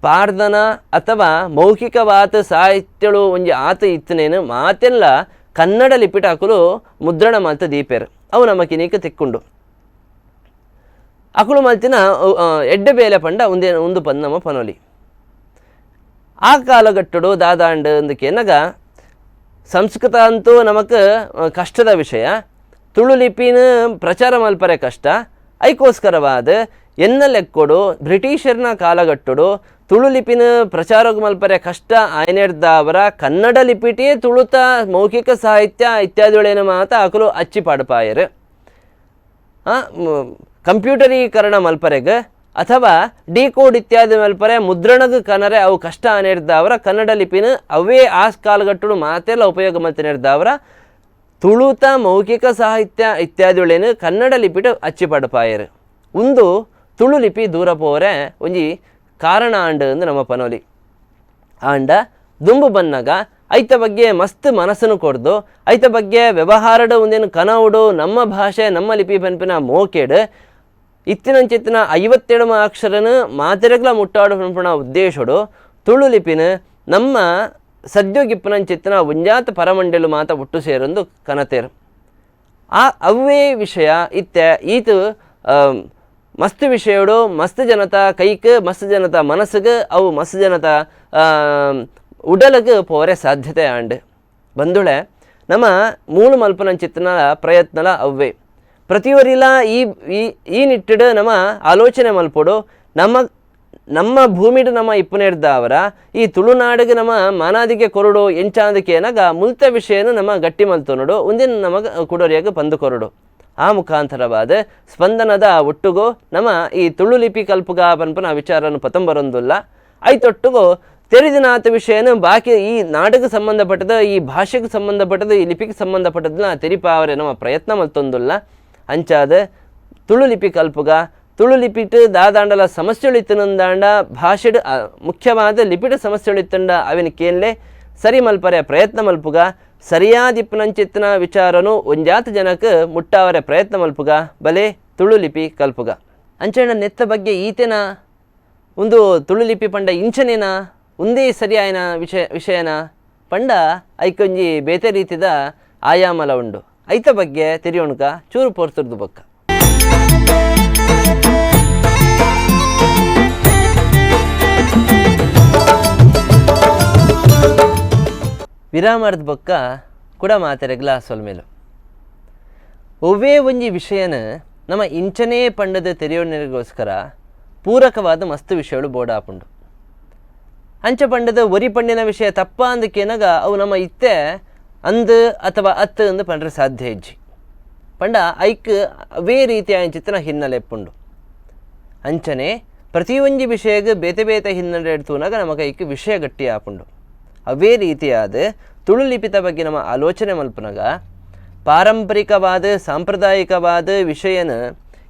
ಪಾರ್ದನ ಅಥವಾ ಮೌಖಿಕವಾದ ಸಾಹಿತ್ಯಳು ಒಂಜಿ ಆತ ಇತ್ತನೇನು ಮಾತೆಲ್ಲ ಕನ್ನಡ ಲಿಪಿಟ್ ಹಾಕಲು ಮುದ್ರಣ ಮಲ್ತ ದೀಪೇರು. ಅವು ನಮ್ಮ ಕಿನೀಕ ತಿಕ್ಕೊಂಡು ಅಕುಲು ಮಲ್ತಿನ ಎಡ್ಡೆ ಬೇಲೆ ಪಂಡ ಒಂದೇ ಒಂದು ಪಂದ್ ನಮ್ಮ ಪನೊಲಿ. ಆ ಕಾಲಘಟ್ಟಡು ದಾದಾಂಡ್ ಅಂದಕೆನಗ ಸಂಸ್ಕೃತ ಅಂತೂ ನಮಕ್ ಕಷ್ಟದ ವಿಷಯ, ತುಳು ಲಿಪಿನ ಪ್ರಚಾರ ಮಲ್ಪರೆ ಕಷ್ಟ. ಐಕೋಸ್ಕರವಾದ ಎನ್ನ ಲೆಕ್ಕೊಡು ಬ್ರಿಟಿಷರ್ನ ಕಾಲಘಟ್ಟಡು ತುಳು ಲಿಪಿನ ಪ್ರಚಾರ ಮಲ್ಪರೆ ಕಷ್ಟ ಆಯ್ನೆರ್ದವರ ಕನ್ನಡ ಲಿಪಿಟೇ ತುಳುತ ಮೌಖಿಕ ಸಾಹಿತ್ಯ ಇತ್ಯಾದಿಗಳೇನು ಮಾತ ಅಕಲು ಅಚ್ಚಿ ಪಾಡುಪಾಯರು. ಕಂಪ್ಯೂಟರೀಕರಣ ಮಲ್ಪರೆಗ್ ಅಥವಾ ಡಿಕೋಡ್ ಇತ್ಯಾದಿ ಮಲ್ಪರೆ ಮುದ್ರಣದ ಕನರೆ ಅವು ಕಷ್ಟ ಆನೆರ್ದವರ ಕನ್ನಡ ಲಿಪಿನ ಅವೇ ಆ ಕಾಲಘಟ್ಟಡು ಮಾತೆಲ್ಲ ಉಪಯೋಗ ಮಲ್ತಿನೆರ್ದವರ ತುಳುತ ಮೌಖಿಕ ಸಾಹಿತ್ಯ ಇತ್ಯಾದಿಗಳೇನು ಕನ್ನಡ ಲಿಪಿಟ ಅಚ್ಚಿ ಪಾಡುಪಾಯರು. ಒಂದು ತುಳು ಲಿಪಿ ದೂರ ಪೋರೆ ಒಂಜಿ ಕಾರಣ ಆಂಡ್ ಅಂದು ನಮ್ಮ ಪನೋಲಿ. ಆಂಡ ದುಂಬು ಬನ್ನಗ ಐತ ಬಗ್ಗೆ ಮಸ್ತ್ ಮನಸ್ಸನ್ನು ಕೊಡ್ದು ಐತ ಬಗ್ಗೆ ವ್ಯವಹಾರಡು ಒಂದೇನು ಕನವುಡು ನಮ್ಮ ಭಾಷೆ ನಮ್ಮ ಲಿಪಿ ಪನ್ಪಿನ ಮೋಕೆಡು ಇತ್ತಿನಂಚಿತ್ತಿನ 57 ಅಕ್ಷರನ ಮಾತೆರೆಗ್ಲ ಮುಟ್ಟಾಡು ಪನ್ಪಿನ ಉದ್ದೇಶಡು ತುಳು ಲಿಪಿನ ನಮ್ಮ ಸದ್ಯೋಗಿಪ್ಪನಂಚಿತ್ತಿನ ಒಂಜಾತ ಪರಮಂಡಲು ಮಾತ ಒಟ್ಟು ಸೇರೊಂದು ಕನತೇರು. ಆ ಅವೇ ವಿಷಯ ಇತ್ತೆ ಈತ ಮಸ್ತ್ ವಿಷಯಡು ಮಸ್ತ್ ಜನತ ಕೈಕ್ ಮಸ್ತ್ ಜನತ ಮನಸ್ಸಿಗೆ ಅವು ಮಸ್ತ್ ಜನತ ಉಡಲಗೆ ಪೋರೆ ಸಾಧ್ಯತೆ ಆಂಡ್. ಬಂಧುಳೆ ನಮ್ಮ ಮೂಲ ಮಲ್ಪನಂಚಿತ್ತಿನ ಪ್ರಯತ್ನಲ ಅವ್ವೇ ಪ್ರತಿಯೊರಿಲ ಈ ಈ ನಿಟ್ಟಿಡು ನಮ್ಮ ಆಲೋಚನೆ ಮಲ್ಪೊಡು. ನಮ್ಮ ನಮ್ಮ ಭೂಮಿಡು ನಮ್ಮ ಇಪ್ಪುನೆರ್ದವರ ಈ ತುಳುನಾಡಿಗೆ ನಮ್ಮ ಮಾನಾದಿಗೆ ಕೊರಡು ಎಂಚಾಂದಿಕೆ ಏನಾಗ ಮುಲ್ತ ವಿಷಯನ ನಮ್ಮ ಗಟ್ಟಿ ಮಲ್ತೊನಡು ಒಂದಿನ ನಮಗೆ ಕುಡೋರಿಯಾಗ ಪಂದು ಕೊರಡು. ಆ ಮುಖಾಂತರವಾದ ಸ್ಪಂದನದ ಒಟ್ಟುಗು ನಮ್ಮ ಈ ತುಳು ಲಿಪಿ ಕಲ್ಪುಗ ಪನ್ಪನ ವಿಚಾರನು ಪತಂಬರೊಂದುಲ್ಲ. ಐತೊಟ್ಟುಗು ತೆರಿದಿನಾತ ವಿಷಯನ ಬಾಕಿ ಈ ನಾಡಿಗೆ ಸಂಬಂಧಪಟ್ಟದ ಈ ಭಾಷೆಗೆ ಸಂಬಂಧಪಟ್ಟದ ಈ ಲಿಪಿಗೆ ಸಂಬಂಧಪಟ್ಟದನ್ನ ತೆರಿಪಾವರೆ ನಮ್ಮ ಪ್ರಯತ್ನ ಮಲ್ತೊಂದುಲ್ಲ. ಅಂಚಾದ ತುಳು ಲಿಪಿ ಕಲ್ಪುಗ ತುಳು ಲಿಪಿಟ್ ದಾದಾಂಡಲ ಸಮಸ್ಯೆಗಳಿತ್ತನಂದಾಂಡ ಭಾಷೆಡ್ ಮುಖ್ಯವಾದ ಲಿಪಿಟ ಸಮಸ್ಯೆಗಳಿತ್ತಂಡ ಅವಿನ ಕೇನ್ಲೆ ಸರಿ ಮಲ್ಪರೆ ಪ್ರಯತ್ನ ಮಲ್ಪುಗ. ಸರಿಯಾದಿಪ್ಪನಂಚಿತ್ತಿನ ವಿಚಾರನು ಒಂಜಾತ ಜನಕ್ಕೆ ಮುಟ್ಟಾವರೆ ಪ್ರಯತ್ನ ಮಲ್ಪುಗ ಬಲೆ ತುಳು ಲಿಪಿ ಕಲ್ಪುಗ. ಅಂಚೆಣ್ಣ ನೆತ್ತ ಬಗ್ಗೆ ಈತೆನ ಒಂದು ತುಳು ಲಿಪಿ ಪಂಡ ಇಂಚನೇನ ಒಂದೇ ಸರಿಯಾಯನ ವಿಷಯನ ಪಂಡ ಐಕೊಂಜಿ ಬೇತೆ ರೀತಿದ ಆಯಾಮಲ ಉಂಡು. ಐತ ಬಗ್ಗೆ ತೆರಿಯೋಣಕ ಚೂರು ಪೋರ್ತುರ್ದು ಬೊಕ್ಕ. ವಿರಾಮದ ಬೊಕ್ಕ ಕೂಡ ಮಾತೆರೆಗ್ಲ ಸೊಲ್ಮೆಲು. ಒವ್ವೇ ಒಂಜಿ ವಿಷಯನ ನಮ್ಮ ಇಂಚನೇ ಪಂಡದ ತೆರೆಯೋಣಗೋಸ್ಕರ ಪೂರಕವಾದ ಮಸ್ತ್ ವಿಷಯಗಳು ಬೋಡಾಪುಂಡು. ಅಂಚ ಪಂಡದ ಒರಿ ಪಂಡಿನ ವಿಷಯ ತಪ್ಪ ಅಂದಕ್ಕೇನಾಗ ಅವು ನಮ್ಮ ಇತ್ತೆ ಅಂದು ಅಥವಾ ಅತ್ತು ಅಂದು ಪಂಡ್ರೆ ಸಾಧ್ಯ ಇಜ್ಜಿ. ಪಂಡ ಐಕ್ ಅವೇ ರೀತಿಯ ಚಿತ್ರನ ಹಿನ್ನೆಲೆ ಪುಂಡು. ಅಂಚನೆ ಪ್ರತಿಯೊಂಜಿ ವಿಷಯಕ್ಕೆ ಬೇತೆ ಬೇತೆ ಹಿನ್ನೆಲೆ ಎಡ್ತೂನಾಗ ನಮಗೆ ಐಕ್ ವಿಷಯ ಗಟ್ಟಿ ಆಪುಂಡು. ಅವೇ ರೀತಿಯಾದ ತುಳು ಲಿಪಿತ ಬಗ್ಗೆ ನಮ್ಮ ಆಲೋಚನೆ ಮಲ್ಪನಾಗ ಪಾರಂಪರಿಕವಾದ ಸಾಂಪ್ರದಾಯಿಕವಾದ ವಿಷಯನ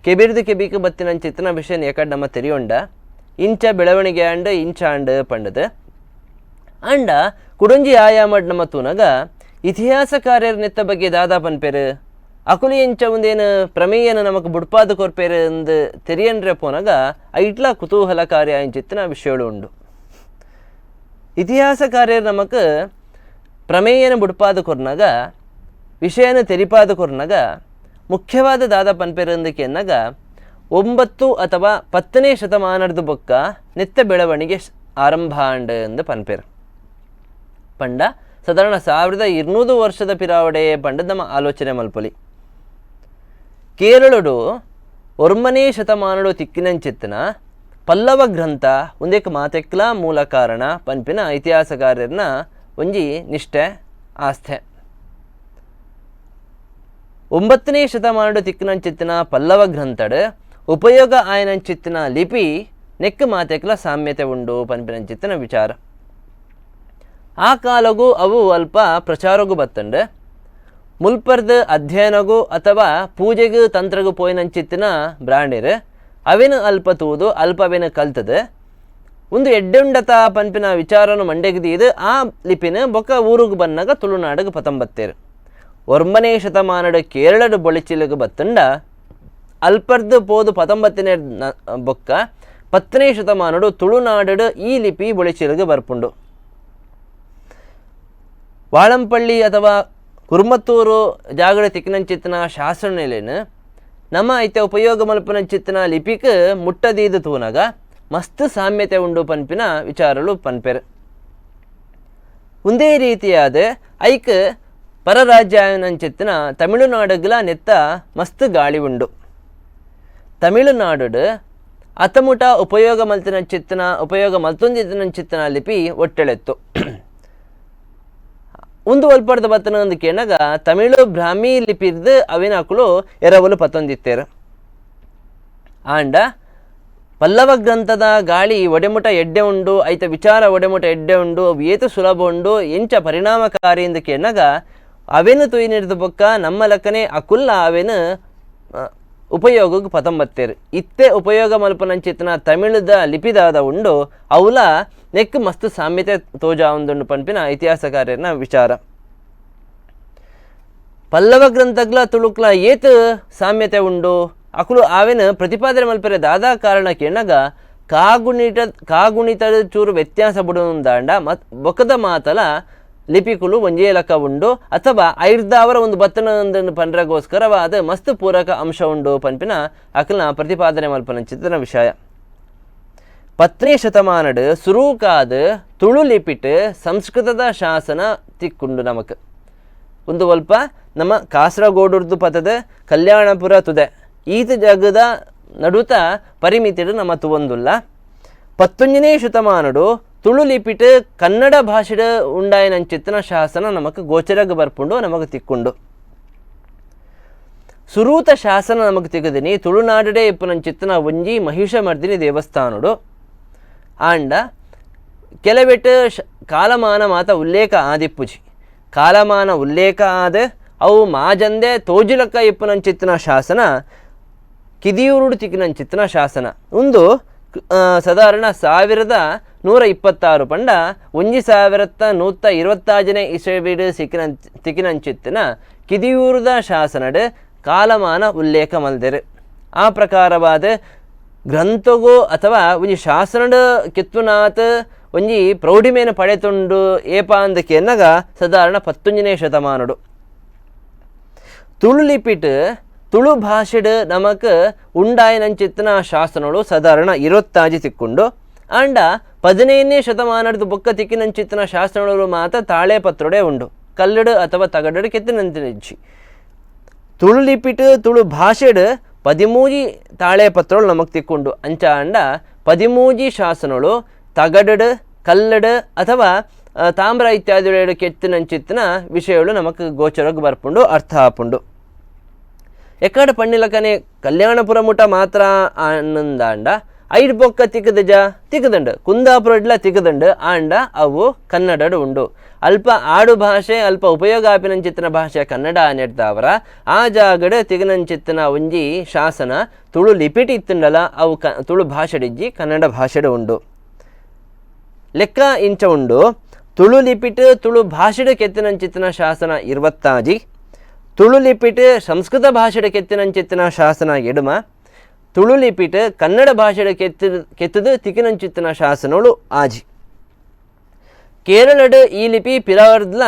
ಕೆಬಿರ್ದು ಕೆಬಿಕ್ ಬತ್ತಿನ ಚಿತ್ರನ ವಿಷಯನ ಯಾಕಂಡ್ ನಮ್ಮ ತೆರಿಯೊಂಡ ಇಂಚ ಬೆಳವಣಿಗೆ ಆಂಡ್ ಇಂಚ ಆಂಡ್ ಪಂಡದು. ಅಂಡ ಕುಡೊಂಜಿ ಆಯಾಮಡ್ ನಮ್ಮ ತೂನಾಗ ಇತಿಹಾಸಕಾರ್ಯರ ನೆತ್ತ ಬಗ್ಗೆ ದಾದಾ ಪನ್ಪೇರು ಅಕುಲಿ ಎಂಚ ಒಂದೇನು ಪ್ರಮೇಯನ ನಮಕ್ ಬುಡ್ಪಾದ ಕೊರ್ಪೇರು ಅಂದು ತೆರಿಯನ್ರೆ ಪೋನಾಗ ಐಟ್ಲ ಕುತೂಹಲಕಾರಿ ಆಯಿಂಚಿತ್ತಿನ ವಿಷಯಗಳು ಉಂಡು. ಇತಿಹಾಸಕಾರ್ಯರು ನಮಕ್ ಪ್ರಮೇಯನ ಬುಡ್ಪಾದ ಕೊರ್ನಾಗ ವಿಷಯನ ತೆರಿಪಾದ ಕೊರ್ನಾಗ ಮುಖ್ಯವಾದ ದಾದಾ ಪನ್ಪೇರಂದಕ್ಕೆ ಎನ್ನಾಗ 9 ಅಥವಾ 10ನೇ ಶತಮಾನದ ಬೊಕ್ಕ ನೆತ್ತ ಬೆಳವಣಿಗೆ ಆರಂಭ ಆಂಡ್ ಎಂದು ಪನ್ಪೇರು. ಪಂಡ ಸಾಧಾರಣ 1200 ವರ್ಷದ ಪಿರಾವಡೆ ಪಂಡ ನಮ್ಮ ಆಲೋಚನೆ ಮಲ್ಪೊಲಿ. ಕೇರಳಡು 9ನೇ ಶತಮಾನಡು ತಿಕ್ಕಿನಂಚಿತ್ತನ ಪಲ್ಲವ ಗ್ರಂಥ ಒಂದೇಕ ಮಾತೆಕ್ಲ ಮೂಲ ಕಾರಣ ಪನ್ಪಿನ ಇತಿಹಾಸಕಾರ್ಯರನ್ನ ಒಂಜಿ ನಿಷ್ಠೆ ಆಸ್ಥೆ. 9ನೇ ಶತಮಾನಡು ತಿಕ್ಕಿನಂಚಿತ್ತಿನ ಪಲ್ಲವ ಗ್ರಂಥಡು ಉಪಯೋಗ ಆಯನಂಚಿತ್ತಿನ ಲಿಪಿ ನೆಕ್ ಮಾತೆಕ್ಲ ಸಾಮ್ಯತೆ ಉಂಡು ಪನ್ಪಿನಂಚಿತ್ತಿನ ವಿಚಾರ. ಆ ಕಾಲಗೂ ಅವು ಅಲ್ಪ ಪ್ರಚಾರಗೂ ಬತ್ತಂಡು. ಮುಲ್ಪರ್ದ ಅಧ್ಯಯನಗೂ ಅಥವಾ ಪೂಜೆಗೂ ತಂತ್ರಗೂ ಪೋಯಿನಂಚಿತ್ತಿನ ಬ್ರಾಂಡಿರು ಅವೇನು ಅಲ್ಪ ತೂದು ಅಲ್ಪವೇನು ಕಲ್ತದೆ ಒಂದು ಎಡ್ಡೆಂಡತ ಪನ್ಪಿನ ವಿಚಾರನು ಮಂಡೆಗದೀದು ಆ ಲಿಪಿನ ಬೊಕ್ಕ ಊರುಗು ಬನ್ನಾಗ ತುಳುನಾಡಿಗೆ ಪತಂಬತ್ತೇರು. 9ನೇ ಶತಮಾನದ ಕೇರಳದ ಬೊಳಿಚಿಲಗು ಬತ್ತಂಡ ಅಲ್ಪರ್ದು ಪೋದು 19ನೇ ಬೊಕ್ಕ 10ನೇ ಶತಮಾನಡು ತುಳುನಾಡು ಈ ಲಿಪಿ ಬೊಳಿಚಿಲಗು ಬರ್ಪುಂಡು. ವಾಳಂಪಳ್ಳಿ ಅಥವಾ ಕುರುಮತ್ತೂರು ಜಾಗಡ ತಿಕ್ಕಿನಂಚಿತ್ತಿನ ಶಾಸನಲೇನು ನಮ್ಮ ಐತೆ ಉಪಯೋಗ ಮಲ್ಪನಂಚಿತ್ತಿನ ಲಿಪಿಕ್ ಮುಟ್ಟದೀದು ತೂನಾಗ ಮಸ್ತ್ ಸಾಮ್ಯತೆ ಉಂಡು ಪನ್ಪಿನ ವಿಚಾರಲು ಪನ್ಪೆರು. ಒಂದೇ ರೀತಿಯಾದ ಐಕ್ ಪರರಾಜ್ಯನಂಚಿತ್ತಿನ ತಮಿಳುನಾಡುಗಳ ನೆತ್ತ ಮಸ್ತ್ ಗಾಳಿ ಉಂಡು. ತಮಿಳುನಾಡು ಅತಮುಟ ಉಪಯೋಗ ಮಲ್ತಿನಂಚಿತ್ತಿನ ಉಪಯೋಗ ಮಲ್ತೊಂದಿತ್ತಿನಂಚಿತ್ತಿನ ಲಿಪಿ ಒಟ್ಟೆಳೆತ್ತು. ಒಂದು ಒಲ್ಪಡ್ದ ಬತ್ತನ ಒಂದು ಕೇಣಗ ತಮಿಳು ಬ್ರಾಹ್ಮಿ ಲಿಪಿರ್ದು ಅವಿನಾಕುಲು ಎರವಲು ಪತ್ತೊಂದಿತ್ತೇರು. ಆಂಡ ಪಲ್ಲವ ಗ್ರಂಥದ ಗಾಳಿ ಒಡೆಮುಟ ಎಡ್ಡೆ ಉಂಡು, ಐತ ವಿಚಾರ ಒಡೆಮುಟ ಎಡ್ಡೆ ಉಂಡು, ಅವು ಏತು ಸುಲಭ ಉಂಡು, ಎಂಚ ಪರಿಣಾಮಕಾರಿ ಎಂದು ಕೇಣಗ ಅವೇನು ತುಯ್ನಿರ್ದು ಬೊಕ್ಕ ನಮ್ಮ ಲಕ್ಕನೆ ಅಕುಲ್ಲ ಅವೇನು ಉಪಯೋಗಕ್ಕೆ ಪತಂಬತ್ತೇರು. ಇತ್ತೆ ಉಪಯೋಗ ಮಲ್ಪನಂಚಿತ್ತಿನ ತಮಿಳುದ ಲಿಪಿದಾದ ಉಂಡು ಅವಲ ನೆಕ್ ಮಸ್ತ್ ಸಾಮ್ಯತೆ ತೋಜಾವುಂದುಂಡು ಪನ್ಪಿನ ಇತಿಹಾಸಕಾರ್ಯನ ವಿಚಾರ. ಪಲ್ಲವ ಗ್ರಂಥಗ್ಲ ತುಳುಕ್ಲ ಏತು ಸಾಮ್ಯತೆ ಉಂಡು ಅಕುಲು ಆವೆನ ಪ್ರತಿಪಾದನೆ ಮಲ್ಪರೆ ದಾದಾ ಕಾರಣ ಕೇಣಗ ಕಾಗುಣಿತದ ಚೂರು ವ್ಯತ್ಯಾಸ ಬುಡುಂದಾಂಡ ಮತ್ ಬೊಕದ ಮಾತಲ ಲಿಪಿಕುಲು ಒಂಜೇ ಲಕ್ಕ ಉಂಡು ಅಥವಾ ಐರ್ದಾವರ ಒಂದು ಬತ್ತನ ಪನ್ರಗೋಸ್ಕರವಾದ ಮಸ್ತ್ ಪೂರಕ ಅಂಶ ಉಂಡು ಪನ್ಪಿನ ಅಕಲ್ನ ಪ್ರತಿಪಾದನೆ ಮಲ್ಪನಂಚಿತ್ತಿನ ವಿಷಯ. 10ನೇ ಶತಮಾನಡು ಸುರೂಕಾದ ತುಳು ಲಿಪಿಟ್ ಸಂಸ್ಕೃತದ ಶಾಸನ ತಿಕ್ಕೊಂಡು ನಮಕ್. ಒಂದು ಅಲ್ಪ ನಮ್ಮ ಕಾಸರಗೋಡುರ್ದು ಪದದ ಕಲ್ಯಾಣಪುರ ತುದೆ ಈತ ಜಗದ ನಡುತ ಪರಿಮಿತಿಡು ನಮ್ಮ ತುವಂದುಲ್ಲ. 19ನೇ ಶತಮಾನಡು ತುಳು ಲಿಪಿಟ್ ಕನ್ನಡ ಭಾಷೆಡು ಉಂಡಾಯನಂಚಿತ್ತಿನ ಶಾಸನ ನಮಕ್ ಗೋಚರಗ್ ಬರ್ಪುಂಡು ನಮಕ್ ತಿಕ್ಕೊಂಡು. ಸುರೂತ ಶಾಸನ ನಮಕ್ ತಿಗದಿನಿ ತುಳುನಾಡುಡೆ ಇಪ್ಪುನಂಚಿತ್ತಿನ ಒಂಜಿ ಮಹಿಷಮರ್ದಿನಿ ದೇವಸ್ಥಾನಡು. ಆಂಡ ಕೆಲವೆಟ್ಟು ಕಾಲಮಾನ ಮಾತ ಉಲ್ಲೇಖ ಆದಿಪ್ಪುಜಿ. ಕಾಲಮಾನ ಉಲ್ಲೇಖ ಆದ ಅವು ಮಾಜಂದೆ ತೋಜಿಲಕ್ಕ ಇಪ್ಪುನಂಚಿತ್ತಿನ ಶಾಸನ ಕಿದಿಯೂರುಡು ತಿಕ್ಕಿನಂಚಿತ್ತಿನ ಶಾಸನ ಒಂದು ಸಾಧಾರಣ 1126 ಪಂಡ 1126ನೇ ಇಸವಿಡು ತಿಕ್ಕಿನಂಚಿತ್ತಿನ ಕಿದಿಯೂರುದ ಶಾಸನಡು ಕಾಲಮಾನ ಉಲ್ಲೇಖ ಮಲ್ದೆರು. ಆ ಪ್ರಕಾರವಾದ ಗ್ರಂಥಗು ಅಥವಾ ಒಂಜಿ ಶಾಸನಡು ಕಿತ್ತುನಾಥ್ ಒಂಜಿ ಪ್ರೌಢಿಮೇನ ಪಡೆತುಂಡು ಏಪ ಅಂದಕ್ಕೆ ಎನ್ನಗ ಸಾಧಾರಣ 19ನೇ ಶತಮಾನಡು. ತುಳು ಲಿಪಿಟ್ Tulu ಭಾಷೆಡ್ ನಮಕ್ ಉಂಡಾಯನಂಚಿತ್ತಿನ ಶಾಸನಗಳು ಸಾಧಾರಣ 26 ತಿಕ್ಕೊಂಡು ಆಂಡ 15ನೇ ಶತಮಾನದ ಬೊಕ್ಕ ತಿಕ್ಕಿನಂಚಿತ್ತಿನ ಶಾಸನಗಳು ಮಾತ್ರ ತಾಳೆ ಪತ್ರೊಡೆ ಉಂಡು, ಕಲ್ಲಡು ಅಥವಾ ತಗಡಡು ಕೆತ್ತಿನಂತಿನಿಜ್ಜಿ. ತುಳು ಲಿಪಿಟ್ ತುಳು ಭಾಷೆಡ್ 13 ತಾಳೆ ಪತ್ರಗಳು ನಮಕ್ ತಿಕ್ಕೊಂಡು. ಅಂಚ ಆಂಡ 13 ಶಾಸನಗಳು ತಗಡಡು, ಕಲ್ಲಡು ಅಥವಾ ತಾಮ್ರ ಇತ್ಯಾದಿಗಳು ಕೆತ್ತಿನಂಚಿತ್ತಿನ ವಿಷಯಗಳು ನಮಕ್ ಗೋಚರಕ್ಕೆ ಬರ್ಪುಂಡು, ಅರ್ಥ ಆಪುಂಡು. ಎಕ್ಕಡ ಪಣ್ಣಿಲಕನೆ ಕಲ್ಯಾಣಪುರ ಮುಟ ಮಾತ್ರ ಆನಂದಾಂಡ ಐಡ್ ಬೊಕ್ಕ ತಿಕ್ಕದಜ ತಿಕ್ಕದಂಡು, ಕುಂದಾಪುರ ಇಡ್ಲ ತಿಕ್ಕದಂಡು, ಆಂಡ ಅವು ಕನ್ನಡಡು ಉಂಡು. ಅಲ್ಪ ಆಡು ಭಾಷೆ ಅಲ್ಪ ಉಪಯೋಗ ಆಪಿನಂಚಿತ್ತಿನ ಭಾಷೆ ಕನ್ನಡ ನೆಡ್ದಾವರ ಆ ಜಾಗಡ್ ತಿಗನಂಚಿತ್ತಿನ ಒಂಜಿ ಶಾಸನ ತುಳು ಲಿಪಿಟ್ ಇತ್ತಂಡಲ ಅವು ತುಳು ಭಾಷೆಡಿಜ್ಜಿ ಕನ್ನಡ ಭಾಷೆಡು ಉಂಡು. ಲೆಕ್ಕ ಇಂಚ ಉಂಡು. ತುಳು ಲಿಪಿಟ್ ತುಳು ಭಾಷೆಡು ಕೆತ್ತಿನಂಚಿತ್ತಿನ ಶಾಸನ 26, ತುಳು ಲಿಪಿಟ್ ಸಂಸ್ಕೃತ ಭಾಷೆಡು ಕೆತ್ತಿನಂಚಿತ್ತಿನ ಶಾಸನ 8, ತುಳು ಲಿಪಿಟ್ ಕನ್ನಡ ಭಾಷೆಡು ಕೆತ್ತದು ತಿಕ್ಕಿನಂಚಿತ್ತಿನ ಶಾಸನಗಳು 6. ಕೇರಳಡ್ ಈ ಲಿಪಿ ಪಿರವರ್ದ್ಲ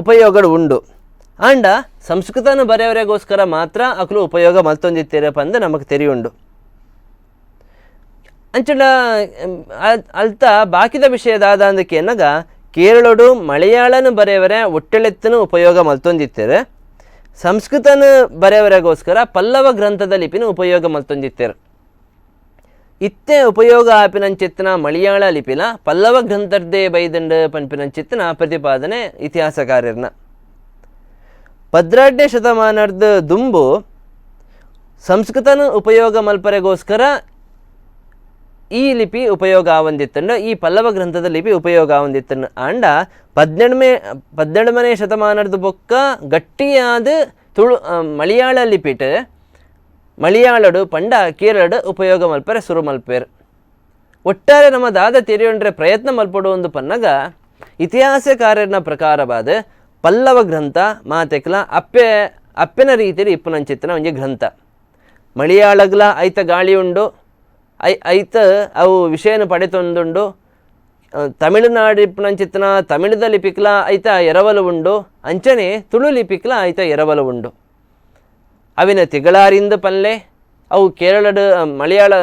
ಉಪಯೋಗಡು ಉಂಡು. ಆಂಡ ಸಂಸ್ಕೃತನ ಬರೆಯವರೆಗೋಸ್ಕರ ಮಾತ್ರ ಅಕಲು ಉಪಯೋಗ ಮಲ್ತೊಂದಿತ್ತೀರ ಪಂದು ನಮಕ್ ತೆರಿಯುಂಡು. ಅಂಚಡ ಅಲ್ತ ಬಾಕಿದ ವಿಷಯದಾದ ಅಂದಕ್ಕೆ ಕೇರಳಡು ಮಲಯಾಳನ ಬರೆಯವರೆ ಒಟ್ಟೆಳೆತ್ತನು ಉಪಯೋಗ ಮಲ್ತೊಂದಿತ್ತೀರ, ಸಂಸ್ಕೃತನ ಬರೆಯವರೆಗೋಸ್ಕರ ಪಲ್ಲವ ಗ್ರಂಥದ ಲಿಪಿನ ಉಪಯೋಗ ಮಲ್ತೊಂದಿತ್ತೀರ. ಇತ್ತೆ ಉಪಯೋಗ ಆಪಿನಂಚಿತ್ತಿನ ಮಲಯಾಳ ಲಿಪಿನ ಪಲ್ಲವ ಗ್ರಂಥರ್ದೇ ಬೈದಂಡು ಪನ್ಪಿನಂಚಿತ್ತಿನ ಪ್ರತಿಪಾದನೆ ಇತಿಹಾಸಕಾರರ್ನ. 12ನೇ ಶತಮಾನದ ದುಂಬು ಸಂಸ್ಕೃತನ ಉಪಯೋಗ ಮಲ್ಪರೆಗೋಸ್ಕರ ಈ ಲಿಪಿ ಉಪಯೋಗ ಆವಂದಿತ್ತಂಡು, ಈ ಪಲ್ಲವ ಗ್ರಂಥದ ಲಿಪಿ ಉಪಯೋಗ ಆವಂದಿತ್ತಂಡು. ಆಂಡ 18ನೇ ಶತಮಾನದ ಬೊಕ್ಕ ಗಟ್ಟಿಯಾದ ತುಳು ಮಲಯಾಳ ಲಿಪಿಟ್ ಮಲಯಾಳಡು ಪಂಡ ಕೇರಳಡು ಉಪಯೋಗ ಮಲ್ಪರೆ ಸುರು ಮಲ್ಪೇರು. ಒಟ್ಟಾರೆ ನಮ್ಮ ದಾದ ತೆರೆಯೊಂಡ್ರೆ ಪ್ರಯತ್ನ ಮಲ್ಪಡು ಒಂದು ಪನ್ನಗ ಇತಿಹಾಸಕಾರನ ಪ್ರಕಾರವಾದ ಪಲ್ಲವ ಗ್ರಂಥ ಮಾತೆಕ್ಲ ಅಪ್ಪೆನ ರೀತಿಯಲ್ಲಿ ಇಪ್ಪುನಂಚಿತ್ತಿನ ಒಂಜಿ ಗ್ರಂಥ. ಮಲಯಾಳಗ್ಲ ಐತ ಗಾಳಿ ಉಂಡು, ಐತ ಅವು ವಿಷಯನ ಪಡೆತೊಂದುಂಡು. ತಮಿಳುನಾಡು ಇಪ್ಪುನಂಚಿತ್ತಿನ ತಮಿಳದ ಲಿಪಿಕ್ಲ ಐತ ಎರವಲು ಉಂಡು, ಅಂಚನೆ ತುಳು ಲಿಪಿಕ್ಲ ಐತ ಎರವಲು ಉಂಡು. ಅವಿನ ತಿಗಳಾರಿಂದ ಪಲ್ಲೆ ಅವು ಕೇರಳಡ್ ಮಲಯಾಳ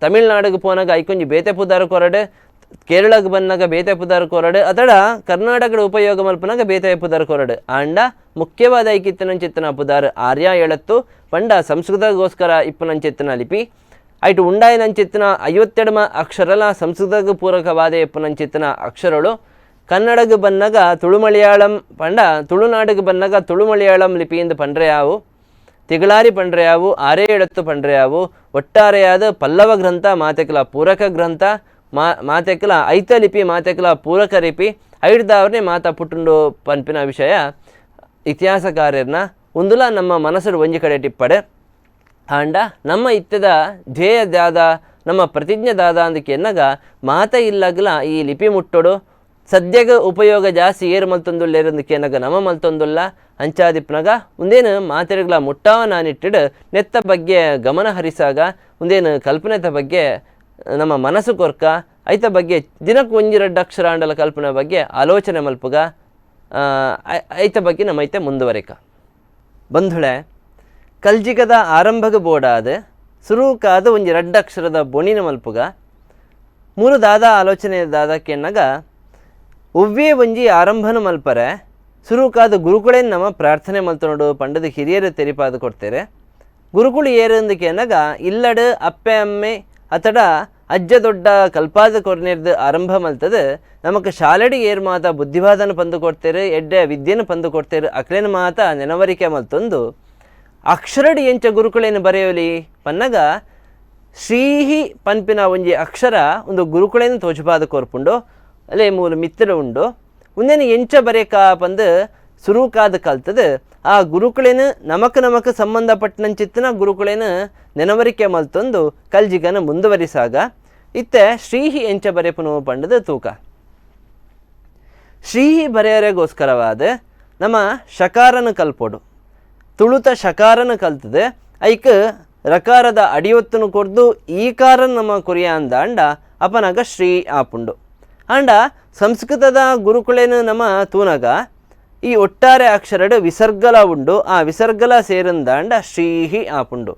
ತಮಿಳ್ನಾಡಿಗೆ ಪೋನಾಗ ಐಕೊಂಜಿ ಬೇತೆ ಪುದಾರ ಕೊರಡು, ಕೇರಳಕ್ಕೆ ಬಂದಾಗ ಬೇತೆ ಪುದಾರ ಕೊರಡು, ಅತಡ ಕರ್ನಾಟಕದ ಉಪಯೋಗ ಮಲ್ಪನಾಗ ಬೇತೆ ಪುದಾರ ಕೊರಡು. ಆಂಡ ಮುಖ್ಯವಾದ ಐಕಿತ್ತನಂಚಿತ್ತನ ಪುದಾರ್ ಆರ್ಯ ಎಳತ್ತು ಪಂಡ ಸಂಸ್ಕೃತಗೋಸ್ಕರ ಇಪ್ಪುನಂಚಿತ್ತನ ಲಿಪಿ. ಐಟು ಉಂಡಾಯನಂಚಿತ್ತನ 52 ಅಕ್ಷರಲ ಸಂಸ್ಕೃತಕ್ಕೆ ಪೂರಕವಾದ ಇಪ್ಪುನಂಚಿತ್ತನ ಅಕ್ಷರಗಳು. ಕನ್ನಡಕ್ಕೆ ಬಂದಾಗ ತುಳು ಮಲಯಾಳಂ ಪಂಡ ತುಳುನಾಡಿಗೆ ಬಂದಾಗ ತುಳು ಮಲಯಾಳಂ ಲಿಪಿಯಿಂದ ಪಂಡ್ರೆ ಯಾವು, ತಿಗಳಾರಿ ಪಂಡ್ರೆ ಯಾವು, ಆರೇ ಎಳತ್ತು ಪಂಡ್ರೆ ಯಾವು. ಒಟ್ಟಾರೆಯಾದ ಪಲ್ಲವ ಗ್ರಂಥ ಮಾತೆಕಲ ಪೂರಕ ಗ್ರಂಥ, ಮಾತೆಕಲ ಐತ ಲಿಪಿ ಮಾತೆಕಲ ಪೂರಕ ಲಿಪಿ ಐಡ್ದಾವ್ರನ್ನೇ ಮಾತಾ ಪುಟ್ಟುಂಡು ಪನ್ಪಿನ ವಿಷಯ ಇತಿಹಾಸಕಾರರ್ನ ಒಂದುಲ ನಮ್ಮ ಮನಸ್ಸು ಒಂಜಿ ಕಡೆ ಟಿಪ್ಪಡೆ. ಆಂಡ ನಮ್ಮ ಇತ್ತದ ಧ್ಯೇಯ ದಾದ ನಮ್ಮ ಪ್ರತಿಜ್ಞೆ ದಾದ ಅಂದಕ್ಕೆ ಎನ್ನಗ ಮಾತ ಇಲ್ಲಗಲ ಈ ಲಿಪಿ ಮುಟ್ಟೋಡು ಸದ್ಯಗ ಉಪಯೋಗ ಜಾಸ್ತಿ ಏರು ಮಲ್ತೊಂದುಲ್ಲೇರಂದಕ್ಕೆ ಎನ್ನಗ ನಮ್ಮ ಮಲ್ತೊಂದುಲ್ಲ. ಅಂಚಾದಿಪ್ಪನಾಗ ಒಂದೇನು ಮಾತೆರುಗಳ ಮುಟ್ಟಾವ ನಾನಿಟ್ಟಿಡು ನೆತ್ತ ಬಗ್ಗೆ ಗಮನ ಹರಿಸಾಗ ಒಂದೇನು ಕಲ್ಪನೆತ ಬಗ್ಗೆ ನಮ್ಮ ಮನಸ್ಸು ಕೊರ್ಕ ಐತ ಬಗ್ಗೆ ದಿನಕ್ಕೆ ಒಂಜಿರಡ್ಡು ಅಕ್ಷರ ಅಂಡಲ ಕಲ್ಪನೆ ಬಗ್ಗೆ ಆಲೋಚನೆ ಮಲ್ಪುಗ ಐತ ಬಗ್ಗೆ ನಮ್ಮ ಐತೆ ಮುಂದುವರಿಕ. ಬಂಧುಳೆ, ಕಲ್ಜಿಗದ ಆರಂಭಗ ಬೋಡಾದ ಸುರುಕಾದ ಒಂಜಿ ರಡ್ಡು ಅಕ್ಷರದ ಬೊಣಿನ ಮಲ್ಪುಗ ಮೂರು ದಾದ ಆಲೋಚನೆ ದಾದ ಕೆನ್ನಗ ಒವ್ವೇ ಒಂಜಿ ಆರಂಭನ ಮಲ್ಪರೆ ಸುರುಕಾದ ಗುರುಗಳೇನು ನಮ್ಮ ಪ್ರಾರ್ಥನೆ ಮಲ್ತನೋಡು ಪಂಡದ ಹಿರಿಯರು ತೆರಿಪಾದ ಕೊಡ್ತಾರೆ. ಗುರುಕುಳು ಏರಂದಕ್ಕೆ ಎನ್ನಗ ಇಲ್ಲಡು ಅಪ್ಪೆ ಅಮ್ಮೆ ಅತಡ ಅಜ್ಜ ದೊಡ್ಡ ಕಲ್ಪಾದ ಕೊರ್ನೇರ್ದು ಆರಂಭ ಮಲ್ತದ ನಮಕ್ ಶಾಲೆಡಿ ಏರ್ ಮಾತ ಬುದ್ಧಿವಾದನ ಪಂದು ಕೊಡ್ತೇರು, ಎಡ್ಡೆ ವಿದ್ಯೆನ ಪಂದು ಕೊಡ್ತೇರು, ಅಕ್ಲೇನ ಮಾತ ನೆನವರಿಕೆ ಮಲ್ತೊಂದು ಅಕ್ಷರಡಿ ಎಂಚ ಗುರುಕುಳೇನು ಬರೆಯಲಿ ಪನ್ನಗ ಶ್ರೀಹಿ ಪನ್ಪಿನ ಒಂಜಿ ಅಕ್ಷರ ಒಂದು ಗುರುಕುಳೇನು ತೋಜುಪಾದ ಕೋರ್ಪುಂಡು, ಅಲ್ಲೇ ಮೂಲ ಮಿತ್ರ ಉಂಡು. ಒಂದೇನು ಎಂಚ ಬರೇಕ ಪಂದು ಸುರುಕಾದ ಕಲ್ತದ ಆ ಗುರುಕುಳೇನು ನಮಕ್ ನಮಕ್ ಸಂಬಂಧಪಟ್ಟನಂಚಿತ್ತಿನ ಗುರುಕುಳೇನು ನೆನವರಿಕೆ ಮಲ್ತೊಂದು ಕಲ್ಜಿಗನ ಮುಂದುವರಿಸಾಗ ಇತ್ತೆ ಶ್ರೀಹಿ ಎಂಚ ಬರೆಪುನು ಪಂಡದ ತೂಕ. ಶ್ರೀಹಿ ಬರೆಯರೆಗೋಸ್ಕರವಾದ ನಮ್ಮ ಶಕಾರನ ಕಲ್ಪೊಡು, ತುಳುತ ಶಕಾರನ ಕಲ್ತದೆ ಐಕ್ ರಕಾರದ ಅಡಿಯೊತ್ತನು ಕೊರ್ದು ಈಕಾರನ್ ನಮ್ಮ ಕೊರಿಯ ಅಂದ ಅಪನಗ ಶ್ರೀ ಆಪುಂಡು. ಆಂಡ ಸಂಸ್ಕೃತದ ಗುರುಕುಳೇನು ನಮ್ಮ ತೂನಗ ಈ ಒಟ್ಟಾರೆ ಅಕ್ಷರಡು ವಿಸರ್ಗಲ ಉಂಡು. ಆ ವಿಸರ್ಗಲ ಸೇರಂದಾಂಡ ಶ್ರೀಹಿ ಆಪುಂಡು.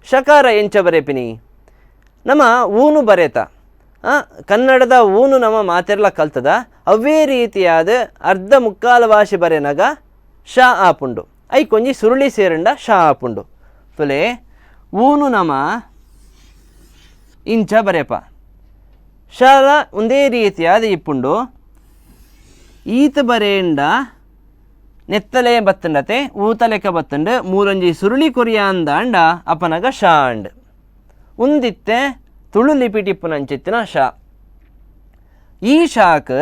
ಶಕಾರ ಎಂಚ ಬರೆಪಿನಿ? ನಮ್ಮ ಊನು ಬರೆತ ಕನ್ನಡದ ಊನು ನಮ್ಮ ಮಾತೆರ್ಲ ಕಲ್ತದ ಅವೇ ರೀತಿಯಾದ ಅರ್ಧ ಮುಕ್ಕಾಲ ವಾಶಿ ಬರೆನಗ ಶ ಆಪುಂಡು. ಐಕೊಂಜಿ ಸುರುಳಿ ಸೇರಂಡ ಶ ಆಪುಂಡು. ತುಲೆ ಊನು ನಮ ಇಂಚ ಬರೆಪ ಶಲ ಒಂದೇ ರೀತಿಯಾದ ಇಪ್ಪುಂಡು. ಈತ ಬರೇಂಡ ನೆತ್ತಲೆ ಬತ್ತಂಡತೆ ಊತಲೆಕ ಬತ್ತಂಡು ಮೂರೊಂಜಿ ಸುರುಳಿ ಕೊರಿಯ ಅಂದಾಂಡ ಅಪನಗ ಶಾಂಡ್ ಉಂದಿತ್ತೆ ತುಳು ಲಿಪಿಟಿಪ್ಪುನಂಚಿತ್ತಿನ ಶಾ. ಈ ಶಾಕ್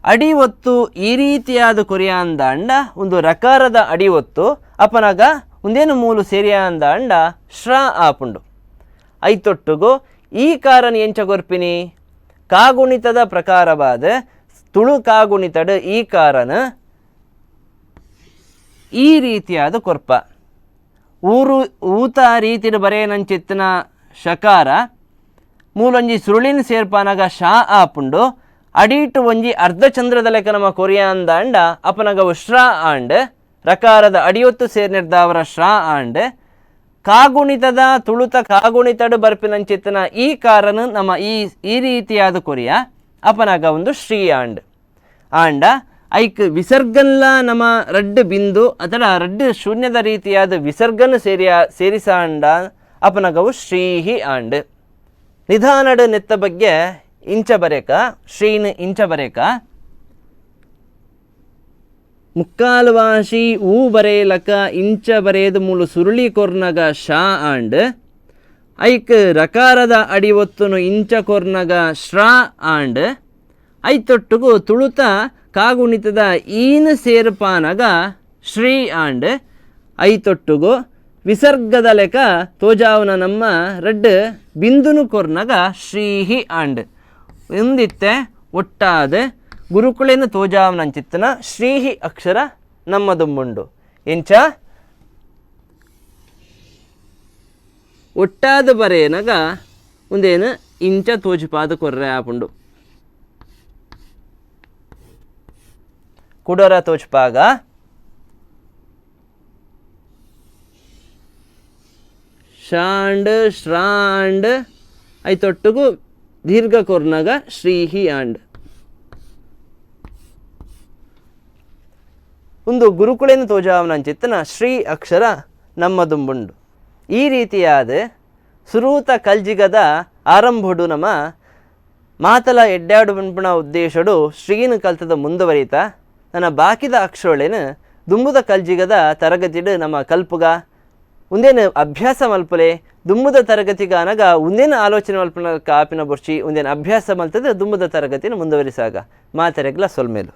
ಅಡಿ ಒತ್ತು ಈ ರೀತಿಯಾದ ಕೊರಿಯ ಅಂದಾಂಡ ಒಂದು ರಕಾರದ ಅಡಿ ಒತ್ತು ಅಪನಗ ಒಂದೇನು ಮೂಲು ಸೇರಿಯ ಅಂದಾಂಡ ಶ್ರ ಆಪುಂಡು. ಐತೊಟ್ಟುಗು ಈ ಕಾರಣ ಎಂಚ ಕೊರ್ಪಿನಿ? ಕಾಗುಣಿತದ ಪ್ರಕಾರವಾದ ತುಳು ಕಾಗುಣಿತಡು ಈ ಕಾರಣ ಈ ರೀತಿಯಾದ ಕೊರ್ಪ. ಊರು ಊತ ರೀತಿಯ ಬರೆಯನಂಚಿತ್ತಿನ ಶಕಾರ ಮೂಲೊಂಜಿ ಸುರುಳಿನ ಸೇರ್ಪಾನಗ ಶಾ ಆಪುಂಡು. ಅಡೀಟು ಒಂಜಿ ಅರ್ಧಚಂದ್ರದ ಲೆಕ್ಕ ನಮ್ಮ ಕೊರಿಯ ಅಂದಾಂಡ ಅಪನಗವು ಶ್ರಾ ಆಂಡ್ ರಕಾರದ ಅಡಿಯೊತ್ತು ಸೇರ್ನಿರ್ದಾವರ ಶ್ರಾ ಆಂಡ್ ಕಾಗುಣಿತದ ತುಳುತ ಕಾಗುಣಿತಡು ಬರ್ಪಿನಂಚಿತ್ತಿನ ಈ ಕಾರನು ನಮ್ಮ ಈ ಈ ರೀತಿಯಾದ ಕೊರಿಯ ಅಪನಗ ಒಂದು ಶ್ರೀ ಆಂಡ್ ಆಂಡ ಐಕ್ ವಿಸರ್ಗನ್ಲ ನಮ್ಮ ರಡ್ಡು ಬಿಂದು ಅಥವಾ ರಡ್ಡು ಶೂನ್ಯದ ರೀತಿಯಾದ ವಿಸರ್ಗನ್ ಸೇರಿಸಾಂಡ ಅಪನಗವು ಶ್ರೀಹಿ ಆಂಡ್. ನಿಧಾನಡು ನೆತ್ತ ಬಗ್ಗೆ ಇಂಚ ಬರೇಕ ಶ್ರೀನ್ ಇಂಚ ಬರೇಕ ಮುಕ್ಕಾಲ್ವಾಶಿ ಊ ಬರೇಲಕ ಇಂಚ ಬರೇದು ಮೂಲು ಸುರುಳಿ ಕೊರ್ನಗ ಶಾ ಆಂಡ್ ಐಕ್ ರಕಾರದ ಅಡಿ ಒತ್ತುನು ಇಂಚ ಕೊರ್ನಗ ಶ್ರಾ ಆಂಡ್ ಐತೊಟ್ಟುಗು ತುಳುತ ಕಾಗುಣಿತದ ಈನ ಸೇರ್ಪಾನಗ ಶ್ರೀ ಆಂಡ್ ಐತೊಟ್ಟುಗು ವಿಸರ್ಗದ ಲೆಕ್ಕ ತೋಜಾವನ ನಮ್ಮ ರಡ್ಡು ಬಿಂದುನು ಕೊರ್ನಗ ಶ್ರೀಹಿ ಆಂಡ್. ಒಂದಿತ್ತೆ ಒಟ್ಟಾದ ಗುರುಕುಲೇನು ತೋಜಾವನಂಚಿತ್ತನ ಶ್ರೀಹಿ ಅಕ್ಷರ ನಮ್ಮದುಂಬುಂಡು. ಎಂಚ ಒಟ್ಟಾದ ಬರೇನಗ ಒಂದೇನು ಇಂಚ ತೋಜಿಪಾದ ಕೊರ್ರೆ ಆಪುಂಡು. ಕುಡರ ತೋಜ್ಪಾಗ ಶಾಂಡ್ ಶ್ರಾಂಡ್ ಐತೊಟ್ಟುಗು ದೀರ್ಘ ಕೊರ್ನಗ ಶ್ರೀಹಿ ಆಂಡ್. ಒಂದು ಗುರುಕುಲೇನು ತೋಜಾವನಂಚಿತ್ತನ ಶ್ರೀ ಅಕ್ಷರ ನಮ್ಮದುಂಬುಂಡು. ಈ ರೀತಿಯಾದ ಸುರೂತ ಕಲ್ಜಿಗದ ಆರಂಭಡು ನಮ್ಮ ಮಾತಲ ಎಡ್ಡಾಡು ಪನ್ಪುನ ಉದ್ದೇಶಡು ಶ್ರೀನ ಕಲ್ತದ ಮುಂದುವರಿತ ನನ್ನ ಬಾಕಿದ ಅಕ್ಷರಗಳೇನು ದುಂಬುದ ಕಲ್ಜಿಗದ ತರಗತಿಡು ನಮ್ಮ ಕಲ್ಪುಗ ಒಂದೇನು ಅಭ್ಯಾಸ ಮಲ್ಪಲೆ ದುಂಬುದ ತರಗತಿಗಾನಗ ಒಂದೇನು ಆಲೋಚನೆ ಮಲ್ಪನ ಕಾಪಿನ ಬುರ್ಚಿ ಒಂದೇನು ಅಭ್ಯಾಸ ಮಲ್ತದ ದುಂಬುದ ತರಗತಿನ ಮುಂದುವರಿಸಾಗ ಮಾತರೆಗ್ಲ ಸೊಲ್ಮೇಲು.